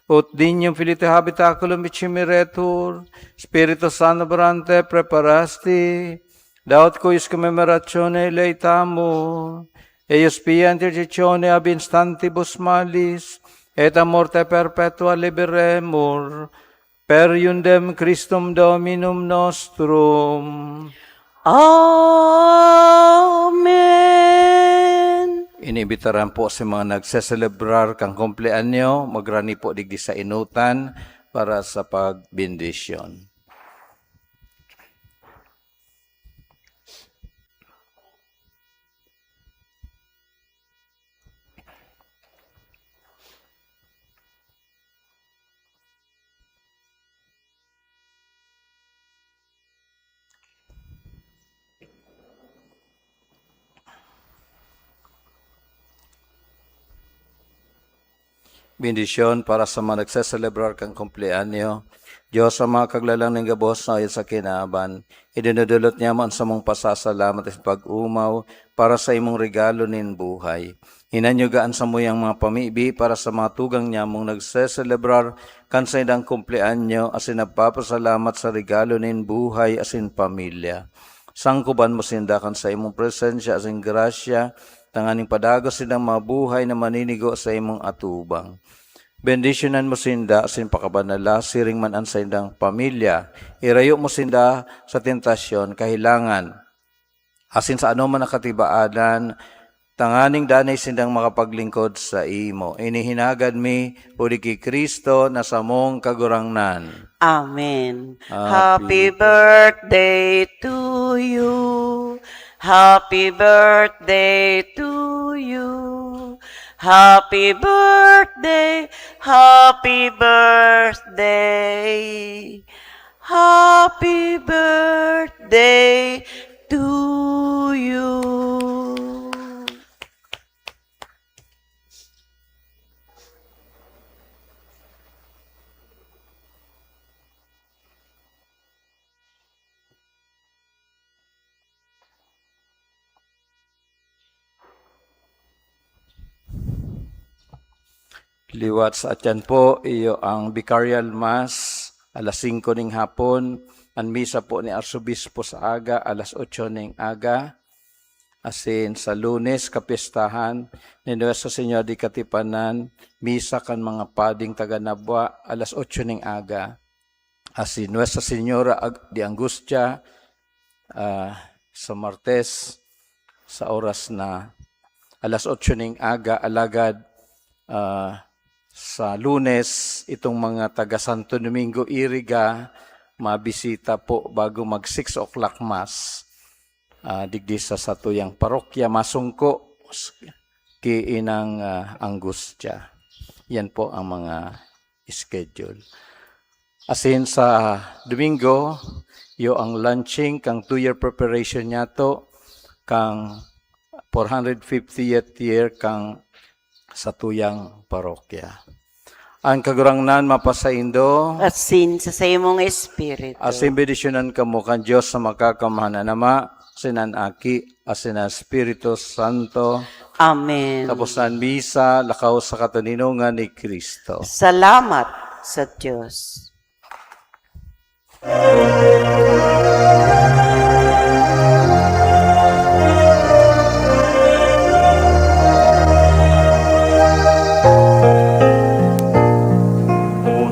ut dignum Filii tuae habitaculum ecimiretur, Spiritus Sanctum operante preparasti, daut cuius commemorationem laetamus, eius pia intercessione ab instantibus malis, et a morte perpetua liberemur, per eundem Christum Dominum nostrum. Amen. Iniimbitaran po si mga nagseselebrar kan kumpleanyo, magrani po digdi sa inutan para sa pagbendisyon. Bendisyon para sa mga nagseselebrar kan kumpleanyo. Dios, sa mga kaglalang nin gabos na ayon sa kinaban, idinudulot niya mo an samong pasasalamat sa pag-omaw para sa imong regalo nin buhay. Hinanyuga an samuyang mga pamibi para sa mga tugang niya mong nagseselebrar kan saindang kumpleanyo asin nagpapasalamat sa regalo nin buhay asin pamilya. Sangkoban mo sinda kan saimong presensya asin grasya, tanganing padagos sindang mabuhay na maninigo sa imong atubang. Bendisyonan mo sinda asin pakabanala, siring man an saindang pamilya. Irayo mo sinda sa tentasyon, kahilangan, asin sa anoman na katibaadan, tanganing danay sindang makapaglingkod saimo. Ini hinagad mi huli ki Cristo na samong Kagurangnan. Amen. Happy Happy birthday to you. Happy birthday to you. Happy birthday. Happy birthday. Happy birthday to you. Liwat sa atyan po, iyo ang Vicarial Mass, alas singko ning hapon. An misa po ni Arsobispo sa aga, alas otso ning aga. Asin sa Lunes, kapistahan ni Nuestra Señora de Katipanan, misa kan mga pading taga Nabua, alas otso ning aga. Asin Nuestra Señora Ag-, de Angustia, ah, sa Martes, sa oras na alas otso ning aga, alagad, ah, sa Lunes, itong mga taga Santo Domingo, Iriga, mabisita po bago mag six o'clock mass. Ah, digdi sa satuyang parokya, masungko s-, ki Inang, ah, Angustia. Yan po ang mga schedule. Asin sa Domingo, iyo ang launching kang two-year preparation niyato, kang four hundred fiftieth year kang satuyang parokya. Ang Kagurangnan mapasaindo. Asin sa saimong espiritu. Asin bendisyonan kamo kan Dios na makakamhan, an Ama, asin an Aki, asin an Espiritu Santo. Amen. Tapos na an misa, lakaw sa katoninongan ni Cristo. Salamat sa Dios. O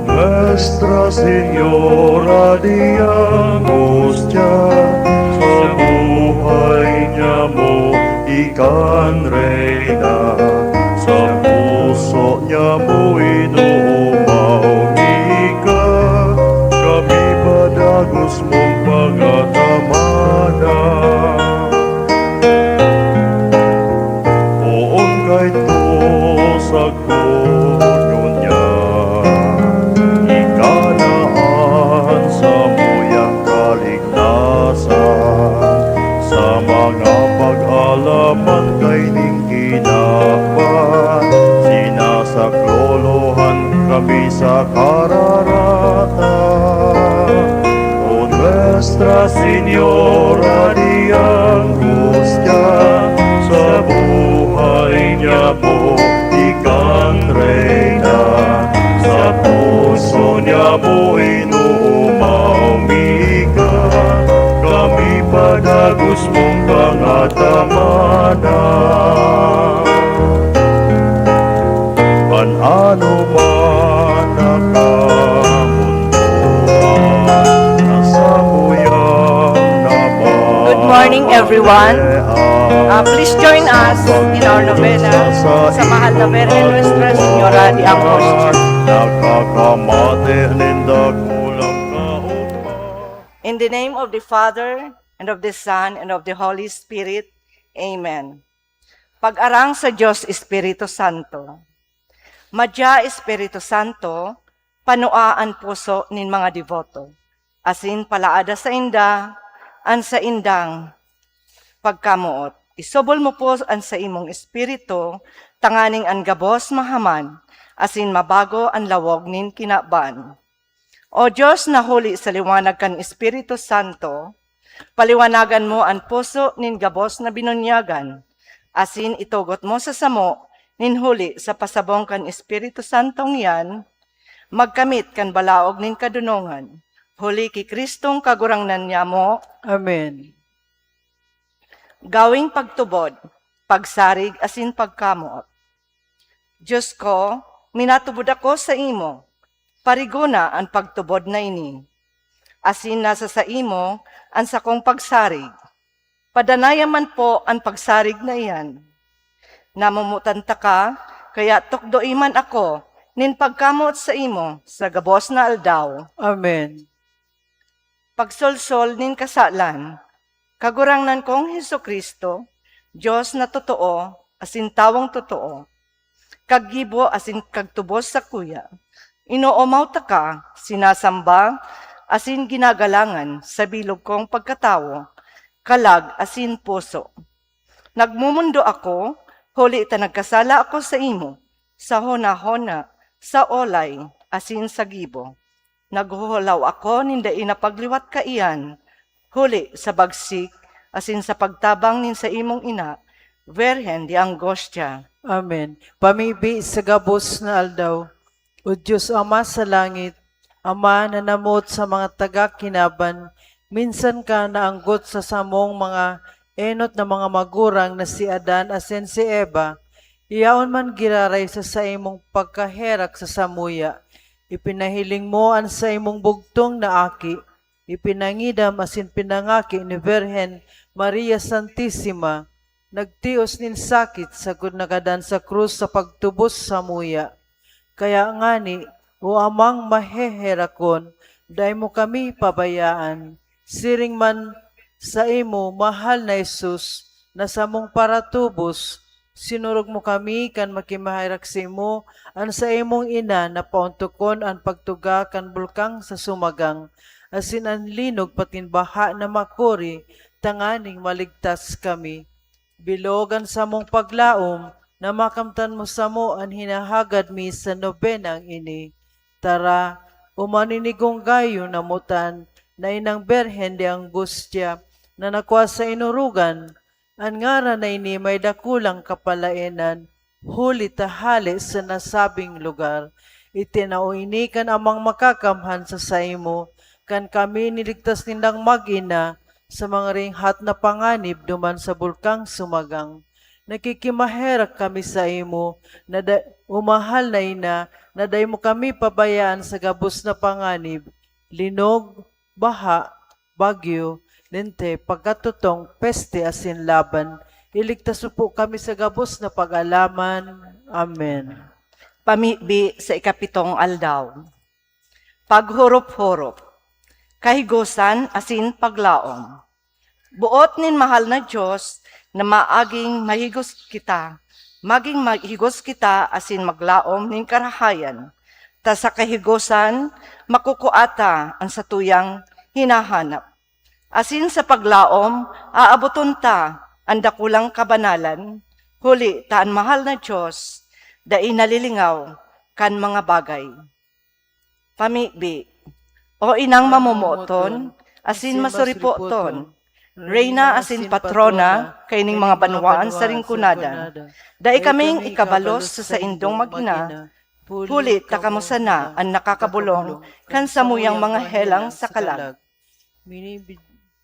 Nuestra Señora de Angustia, sa buhay niya mo ikan reyna, sa puso niya mo inuumaw mi ka, kami padagos mong pangatamana. Poon kaito sagkod ngunyan, ika na an samuyang kaligtasan. Sa mga pag-alaman kaining kinaban, sinasaklolohan kami sa kararatan. O Nuestra Señora de Angustia, sa buhay niya po ikan reyna, sa puso niya po inuumaw mi ka, kami padagos mong pangatamana. An anoman na kamundoan, na samuyang naman. Good morning, everyone. Uh, please join us in our novena sa mahal na Birhen Nuestra Señora de Angustia. Nakakamate nin dakulang kaogma. In the name of the Father, and of the Son, and of the Holy Spirit. Amen. Pag-arang sa Dios Espiritu Santo. Madya, Espiritu Santo, panua an puso nin mga deboto, asin palaada sainda an saindang pagkamoot. Isobol mo po an saimong Espiritu, tanganing an gabos mahaman, asin mabago an lawog nin kinaban. O Dios na huli sa liwanag kan Espiritu Santo, paliwanagan mo an puso nin gabos na binunyagan, asin itugot mo sa samo nin huli sa pasabong kan Espiritu Santong iyan, magkamit kan balaog nin kadonongan, huli ki Cristong Kagurangnan nyamo. Amen. Gawing pagtubod, pagsarig asin pagkamoot. Dios ko, minatubod ako saimo, parigona an pagtubod na ini. Asin nasa saimo an sakong pagsarig. Padanaya man po an pagsarig na iyan. Namomotan taka, kaya tukdoi man ako nin pagkamoot saimo sa gabos na aldaw. Amen. Pagsolsol nin kasalan. Kagurangnan kong Jesu-Cristo, Dios na totoo asin tawong totoo, kaggibo asin kagtubos sakuya, inoomaw taka, sinasamba, asin ginagalangan sa bilog kong pagkatawo, kalag asin puso. Nagmomondo ako, huli ta nagkasala ako saimo, sa hona-hona, sa olay, asin sa gibo. Naghuhulaw ako nin dai napagliwat kaiyan, huli sa bagsik asin sa pagtabang nin saimong ina, Virgen de Angostia. Amen. Pamibi sa gabos na aldaw. O Dios Ama sa langit, Ama na namoot sa mga taga kinaban, minsan ka naanggot sa samong mga enot na mga magurang na si Adan asin si Eva, yaon man giraray sa saimong pagkaherak sa samuya. Ipinahiling mo an saimong bugtong na Aki, ipinangidam asin pinangaki ni Birhen Maria Santisima, nagtios nin sakit sagkod nagadan sa krus sa pagtubos samuya. Kaya ngani, O Amang maheherakon, dai mo kami pabayaan. Siring man saimo, mahal na Jesus, na samong paratubos, sinurog mo kami kan makimaherak saimo, an saimong ina na paontokon an pagtuga kan bulkang sa sumagang, asin an linog patin baha na makuri, tanganing maligtas kami. Bilog an samong paglaom, na makamtan mo samo an hinahagad mi sa nobenang ini. Tara, umaninigong gayo namutan na inang Birhen de Angustia na nakwa sa inurugan, an ngaran na ini may dakulang kapalaenan, huli ta hale sa nasabing lugar. Itinao ini kan Amang Makakamhan sa saimo, kan kami niligtas nindang mag-ina sa mga ringhat na panganib duman sa Bulkang Sumagang. Nakikimaherak kami saimo na da-, o mahal na ina, na dai mo kami pabayaan sa gabos na panganib, linog, baha, bagyo, lente, pagkatutong, peste asin laban. Iligtas mo po kami sa gabos na pag-alaman. Amen. Pamibi sa ikapitong aldaw. Paghorop-horop. Kahigosan asin paglaom. Boot nin mahal na Dios na maaging mahigos kita, maging mahigos kita asin maglaom nin karahayan, ta sa kahigosan makukua ta an satuyang hinahanap. Asin sa paglaom, aaboton ta an dakulang kabanalan, huli ta an mahal na Dios dai nalilingaw kan mga bagay. Pamibi. O inang mamomoton asin masuripoton, reyna asin patrona kaining mga banwaan sa ringkunadan, dai kaming ikabalos sa saindong mag-ina, huli ta kamo sana an nakakabolong kan samuyang mga helang sa kalag.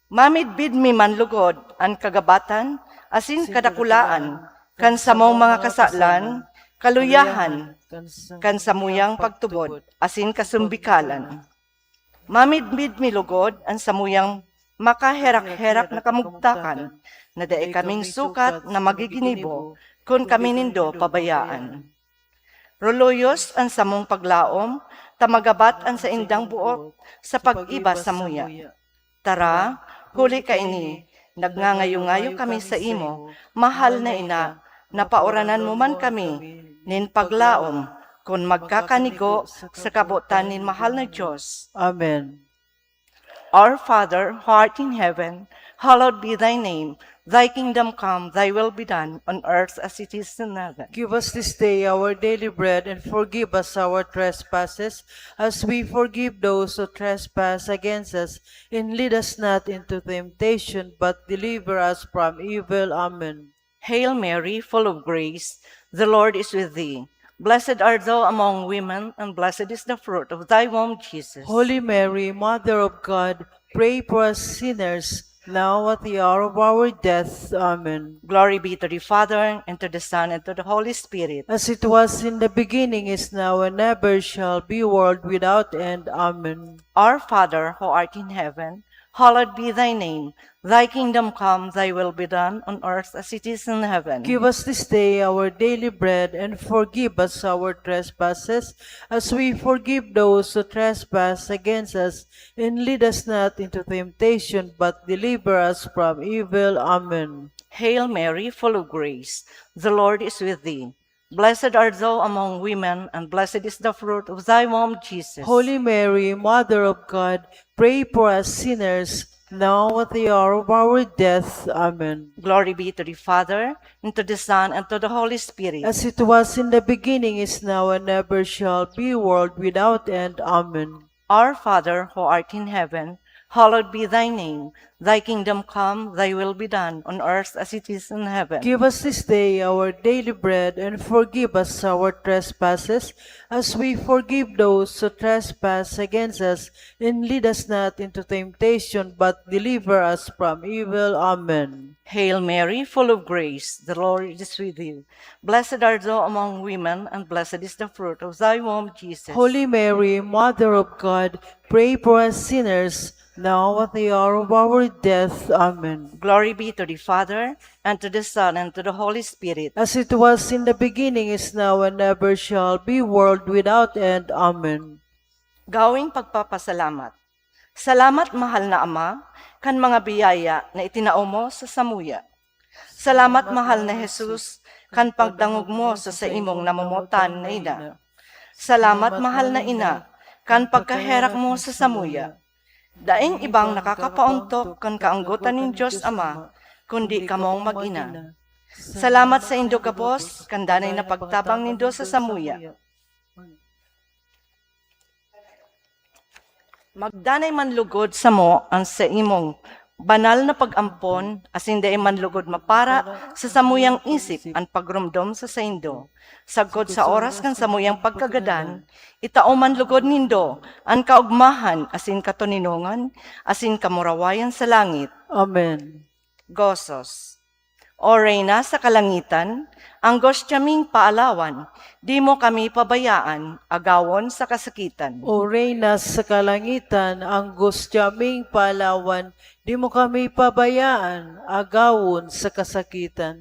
Mamidbid mi man lugod an kagabatan asin kadakulaan kan samong mga kasalan, kaluyahan kan samuyang pagtubod asin kasumbikalan. Mamidbid mi lugod an samuyang makaherak-herak na kamugtakan, na dai kaming sukat na magiginibo kun kami nindo pabayaan. Roloyos an samong paglaom, ta magabat an saindang boot sa pag-iba samuya. Tara, huli kaini, nagngangayo-ngayo kami saimo, mahal na ina, na pauranan mo man kami nin paglaom kun magkakanigo sa kabotan nin mahal na Dios. Amen. Our Father, who art in heaven, hallowed be thy name. Thy kingdom come, thy will be done on earth as it is in heaven. Give us this day our daily bread, and forgive us our trespasses, as we forgive those who trespass against us. And lead us not into temptation, but deliver us from evil. Amen. Hail Mary, full of grace, the Lord is with thee. Blessed art thou among women, and blessed is the fruit of thy womb, Jesus. Holy Mary, Mother of God, pray for us sinners, now at the hour of our death. Amen. Glory be to the Father, and to the Son, and to the Holy Spirit. As it was in the beginning, is now, and ever shall be, world without end. Amen. Our Father, who art in heaven, hallowed be thy name. Thy kingdom come, thy will be done on earth as it is in heaven. Give us this day our daily bread, and forgive us our trespasses, as we forgive those who trespass against us. And lead us not into temptation, but deliver us from evil. Amen. Hail Mary, full of grace, the Lord is with thee. Blessed art thou among women, and blessed is the fruit of thy womb, Jesus. Holy Mary, Mother of God, pray for us sinners, now at the hour of our death. Amen. Glory be to the Father, and to the Son, and to the Holy Spirit. As it was in the beginning, is now, and ever shall be, world without end. Amen. Our Father, who art in heaven, hallowed be thy name. Thy kingdom come, thy will be done, on earth as it is in heaven. Give us this day our daily bread, and forgive us our trespasses, as we forgive those who trespass against us. And lead us not into temptation, but deliver us from evil. Amen. Hail Mary, full of grace, the Lord is with thee. Blessed art thou among women, and blessed is the fruit of thy womb, Jesus. Holy Mary, Mother of God, pray for us sinners, now at the hour of our death. Amen. Glory be to the Father, and to the Son, and to the Holy Spirit. As it was in the beginning, is now, and ever shall be, world without end. Amen. Gawing pagpapasalamat. Salamat, mahal na Ama, kan mga biyaya na itinao mo sa samuya. Salamat, mahal na Jesus, kan pagdangog mo sa saimong namomotan na ina. Salamat, mahal na ina, kan pagkaherak mo sa samuya. Daing ibang nakakapaontok kan kaanggotan nin Dios Ama, kundi kamong mag-ina. Salamat saindo gabos, kan danay na pagtabang nindo sa samuya. Magdanay man lugod samo an saimong banal na pag-ampon, asin dai man lugod mapara sa samuyang isip an pagromdom sa saindo. Sagkod sa oras kan samuyang pagkagadan, itao man lugod nindo an kaogmahan asin katoninongan asin kamurawayan sa langit. Amen. Gozos. O Reina sa kalangitan, anggos tiyaming paalawan, di mo kami pabayaan, agawon sa kasakitan. O Reina sa kalangitan, anggos tiyaming paalawan, di mo kami pabayaan, agawon sa kasakitan.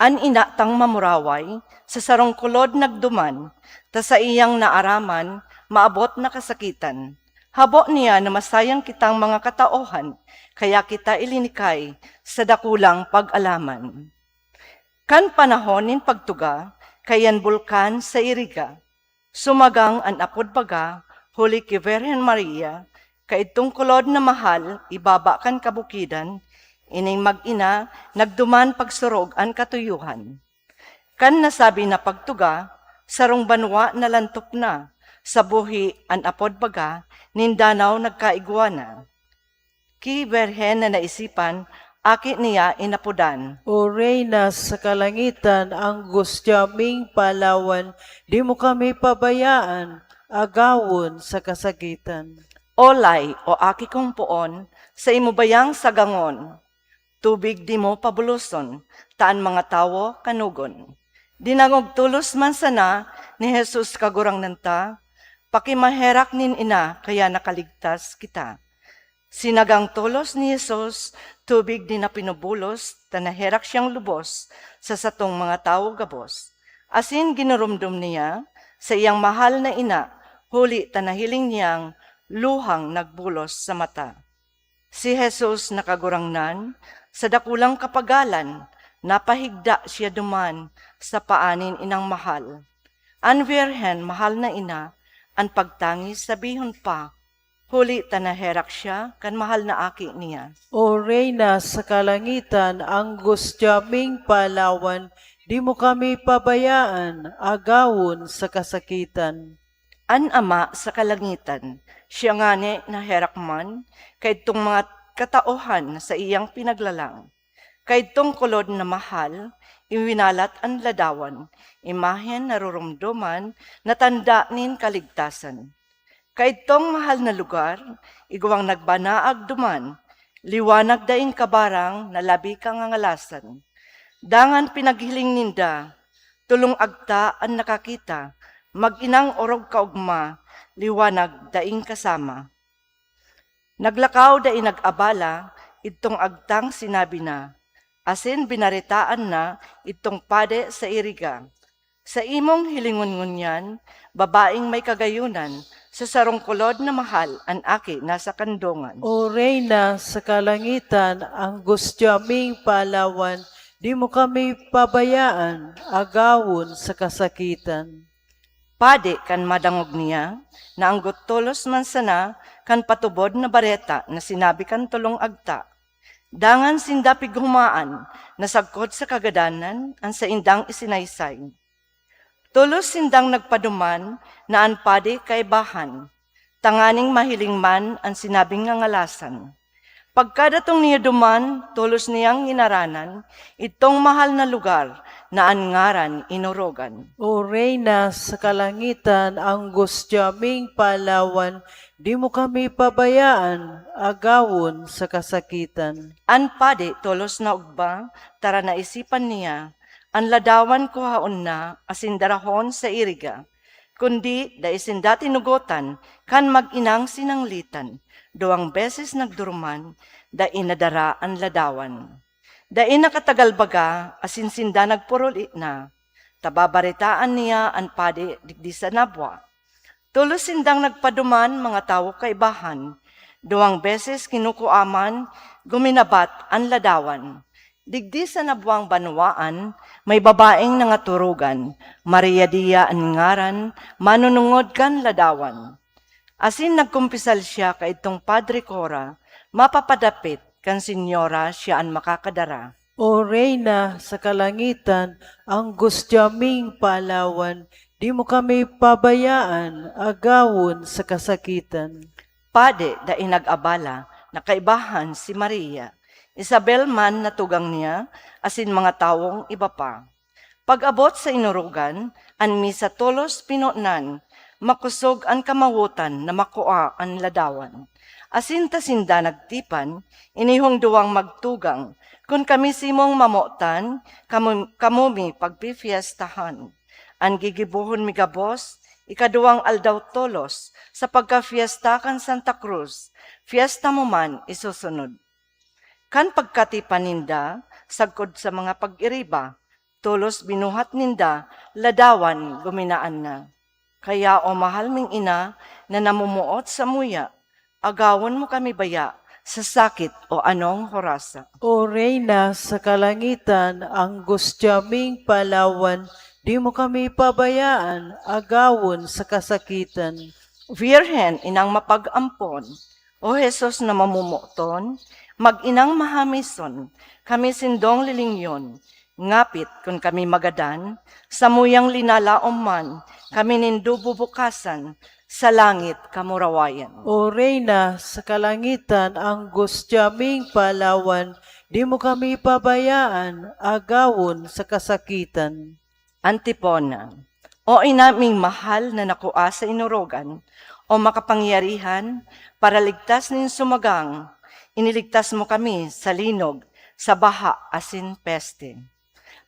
An ina tang mamuraway, sa sarong kulod nagduman, ta saiyang naaraman, maabot na kasakitan. Habo niya na masayang kitang mga kataohan, kaya kita ilinikay sa dakulang pag-alaman. Kan panahon nin pagtuga, kayan bulkan sa Iriga, sumagang an apod baga, huli ki Virgen Maria, kaidtong kulod na mahal, ibaba kan kabukidan, ining mag-ina, nagduman pagsurog an katuyohan. Kan nasabi na pagtuga, sarong banwa nalantop na, sa buhi an apod baga, nin danaw nagkaigwa na. Ki Birhen na naisipan, aki niya inapodan. O Reina sa kalangitan, anggos tiyaming paalawan, di mo kami pabayaan, agawon sa kasakitan. Olay, o aki kong poon, sa imo bayang sagangon, tubig di mo pabuloson, ta an mga tawo kanogon. Dinangog tolos man sana ni Jesus Kagurangnan ta, pakimaherak nin ina kaya nakaligtas kita. Sinagang tolos ni Jesus, tubig di na pinubulos, ta naherak siyang lubos sa satong mga tawo gabos. Asin ginurumdom niya sa iyang mahal na ina, huli ta nahiling niyang luhang nagbulos sa mata. Si Jesus na Kagurangnan, sa dakulang kapagalan, napahigda siya duman sa paa nin inang mahal. An Birhen, mahal na ina, an pagtangis sabihon pa, huli ta naherak siya kan mahal na aki niya. O Reina sa kalangitan, anggos tiyaming paalawan, di mo kami pabayaan, agawon sa kasakitan. An Ama sa kalangitan, siya ngani naherak man, kaidtong mga kataohan na saiyang pinaglalang. Kaidtong kulod na mahal, iwinalat an ladawan, imahen naruromdoman na tanda nin kaligtasan. Kaidtong mahal na lugar, igwang nagbanaag duman, liwanag daing kabarang na labi kangangalasan. Dangan pinaghiling ninda, tolong agta an nakakita, mag-inang orog kaogma, liwanag daing kasama. Naglakaw dai nag-abala, idtong agtang sinabi na, asin binaretaan na idtong padi sa Iriga. Sa imong hilingon ngunyan, babaeng may kagayonan, sa sarong kulod na mahal an aki nasa kandongan. O Reina sa kalangitan, anggos tiyaming paalawan, di mo kami pabayaan, agawon sa kasakitan. Padi kan madangog niya, naanggot tolos man sana kan patubod na bareta na sinabi kan tolong agta. Dangan sinda pighumaan na sagkod sa kagadanan an saindang isinaysay. Tolos sindang nagpaduman na an padi kaibahan, tanganing mahiling man an sinabing ngangalasan. Pagkadatong niya duman, tolos niyang nginaranan, idtong mahal na lugar na an ngaran inorogan. O Reina sa kalangitan, anggos tiyaming paalawan, di mo kami pabayaan, agawon sa kasakitan. An padi tolos na ugba, tara naisipan niya, an ladawan kuhaon na, asin darahon sa Iriga. Kundi dai sinda tinugotan kan mag-inang sinanglitan, duwang beses nagduruman, dai nadara an ladawan. Dai nakatagal baga, asin sinda nagpuruli na, ta babaretaan niya an padi digdi sa nabwa. Tolos sindang nagpaduman, mga tawo kaibahan, duwang beses kinukuaman, guminabat an ladawan. Digdi sa nabwang banwaan, may babaeng nangaturugan, Maria Dia an ngaran, manunungod kan ladawan. Asin nagkumpisal siya kaidtong Padre Cora, mapapadapit kan Senyora siya an makakadara. O Reyna sa kalangitan, anggustya ming paalawan, di mo kami pabayaan, agawon sa kasakitan. Padi dai nag-abala na kaibahan si Maria, Isabel man na tugang niya, asin mga tawong iba pa. Pag-abot sa inurugan, an misa tolos pinonan, makosog an kamawotan na makua an ladawan. Asin ta sinda nagtipan, inihong duwang magtugang, kun kami simong mamotan, kamo, kamo mi pagpifiestahan. An gigibohon mi gabos, ikaduwang aldaw tolos, sa pagkafiesta kan Santa Cruz, fiesta mo man isusunod. Kan pagkatipan ninda, sagkod sa mga pag-iriba, tolos binuhat ninda, ladawan guminaan na. Kaya, o mahal ming ina na namumuot samuya, agawon mo kami baya sa sakit o anong horasa. O Reyna sa kalangitan, anggustya ming paalawan, di mo kami pabayaan, agawon sa kasakitan. Virhen, inang mapag-ampon, O Jesus na mamomoton, mag-inang mahamison, kami sindong lilingyon, ngapit kun kami magadan, samuyang linalaom man, kami nindo bubukasan, sa langit kamo rawayan. O Reyna sa kalangitan, anggustya ming paalawan, di mo kami pabayaan, agawon sa kasakitan. Antipona. O ina ming mahal na nakua sa inurugan, o makapangyarihan, paraligtas nin sumagang, iniligtas mo kami sa linog, sa baha asin peste.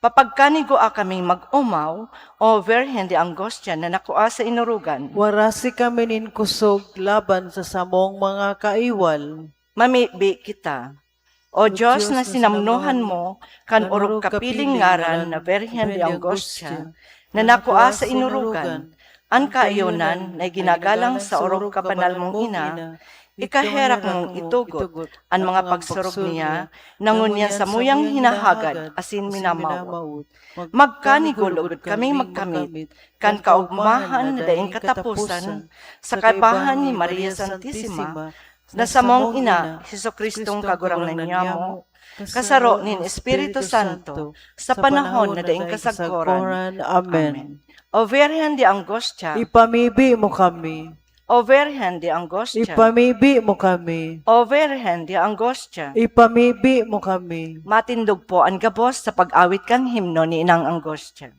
Papagkanigua kaming mag-omaw, O Virgen de Angostia na nakua sa inurugan. Warasi kami nin kusog laban sa samong mga kaiwal. Mamibi kita. O Dios na sinamnohan mo kan orog kapiling ngaran na Virgen de Angostia, na nakua sa inurugan, an kayonan na iginagalang sa orog kabanal mong ina, ikaherak mong itugot an mga pagsurog niya, na ngunyan samuyang hinahagad asin minamawot. Magkanigo lugod kami magkamit kan kaogmahan na daing kataposan sa kaibahan ni Maria Santisima, na samong ina, Jesucristong Kagurangnan niamo, kasaro nin Espiritu Santo, sa panahon na daing kasagkoran. Amen. O Virgen de Angostia, ipamibi mo kami. O Virgen de Angostia, ipamibi mo kami. O Virgen de Angostia, ipamibi mo kami. Matindog po an gabos sa pag-awit kan himno ni Inang Angostia.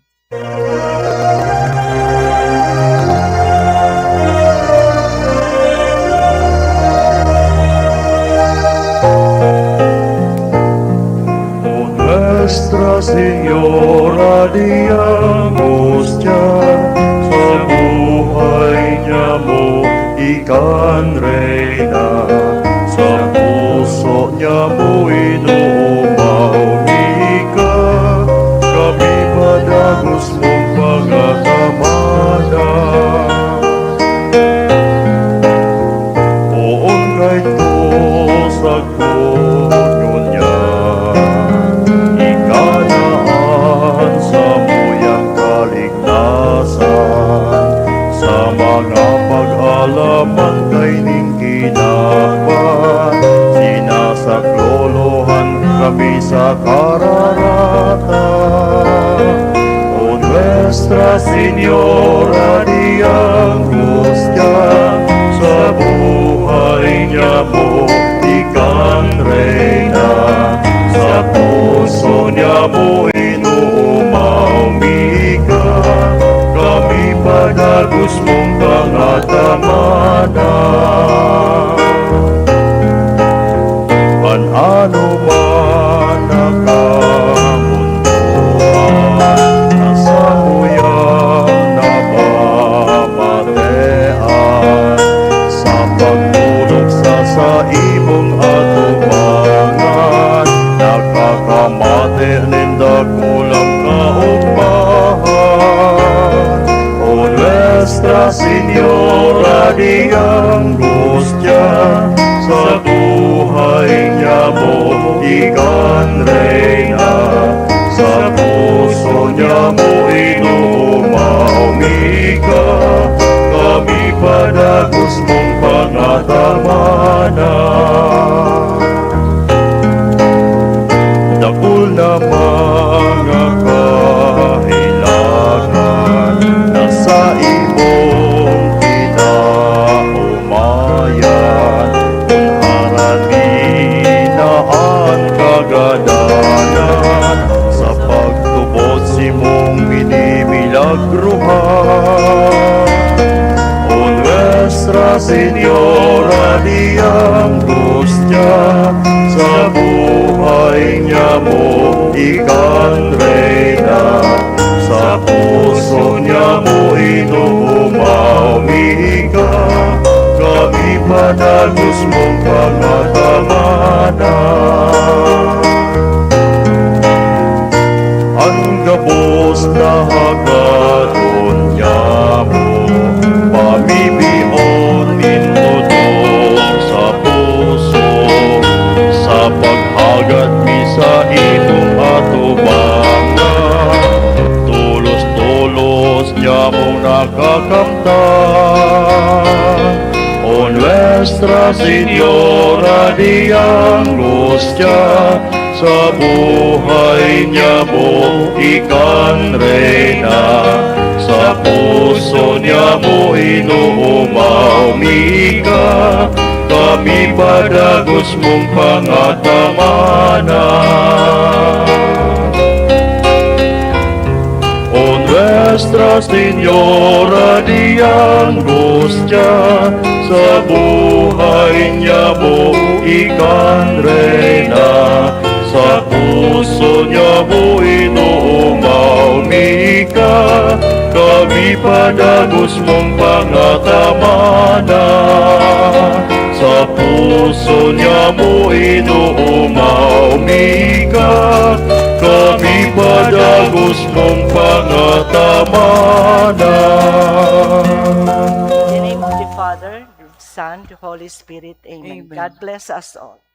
O Nuestra Señora de Angostia, sa buhay niamo ika an reyna, sa puso niamo inoomaw mi ika, kami padagos mong mga kamada. Poon kaidto sagkod ngunyan, ika na an samuyang kaligtasan sa mga pag-alaman kaining kinaban, sinasaklolohan kami sa kararatan. O Nuestra Señora de Angostia, sa buhay niamo ika an reyna, sa puso niamo inoomaw mi ika, kami padagos mong pangatamana. An anoman na kamundoan na samuyang napamatean, sa pagtulok sa saimong atubangan, nakakamate nin dakulang kaogmahan. O Nuestra Señora de Angostia, sa buhay niamo ika an reyna, sa puso niamo inoomaw mi ika, kami padagos mong pangatamana. Dakul na Señora de Angustia, sa buhay niya mo ikan reyna. Sa puso niya mo inuumaw, Mika, kami padagos mong pangatamana. An gabos na hagad pamibion nin totoo sa puso, sa paghagad mi sa imong atubangan. Tolos-tolos niya mong nakakamtan, O Nuestra Señora de Angustia, sa buhay niya mo ikan reyna, sa puso niya mo inuumaw, Mika, kami padagos mong pangatamana. O Nuestra Señora de Angustia, sa buhay niya mo ikan reyna, sa puso niya mo inuumaw, Mika, kami padagos mong pangatamana. Sa puso niya mo inuumaw, Mika, kami padagos mong pangatamana. In the name of the Father, the Son, the Holy Spirit. Amen. Amen. God bless us all.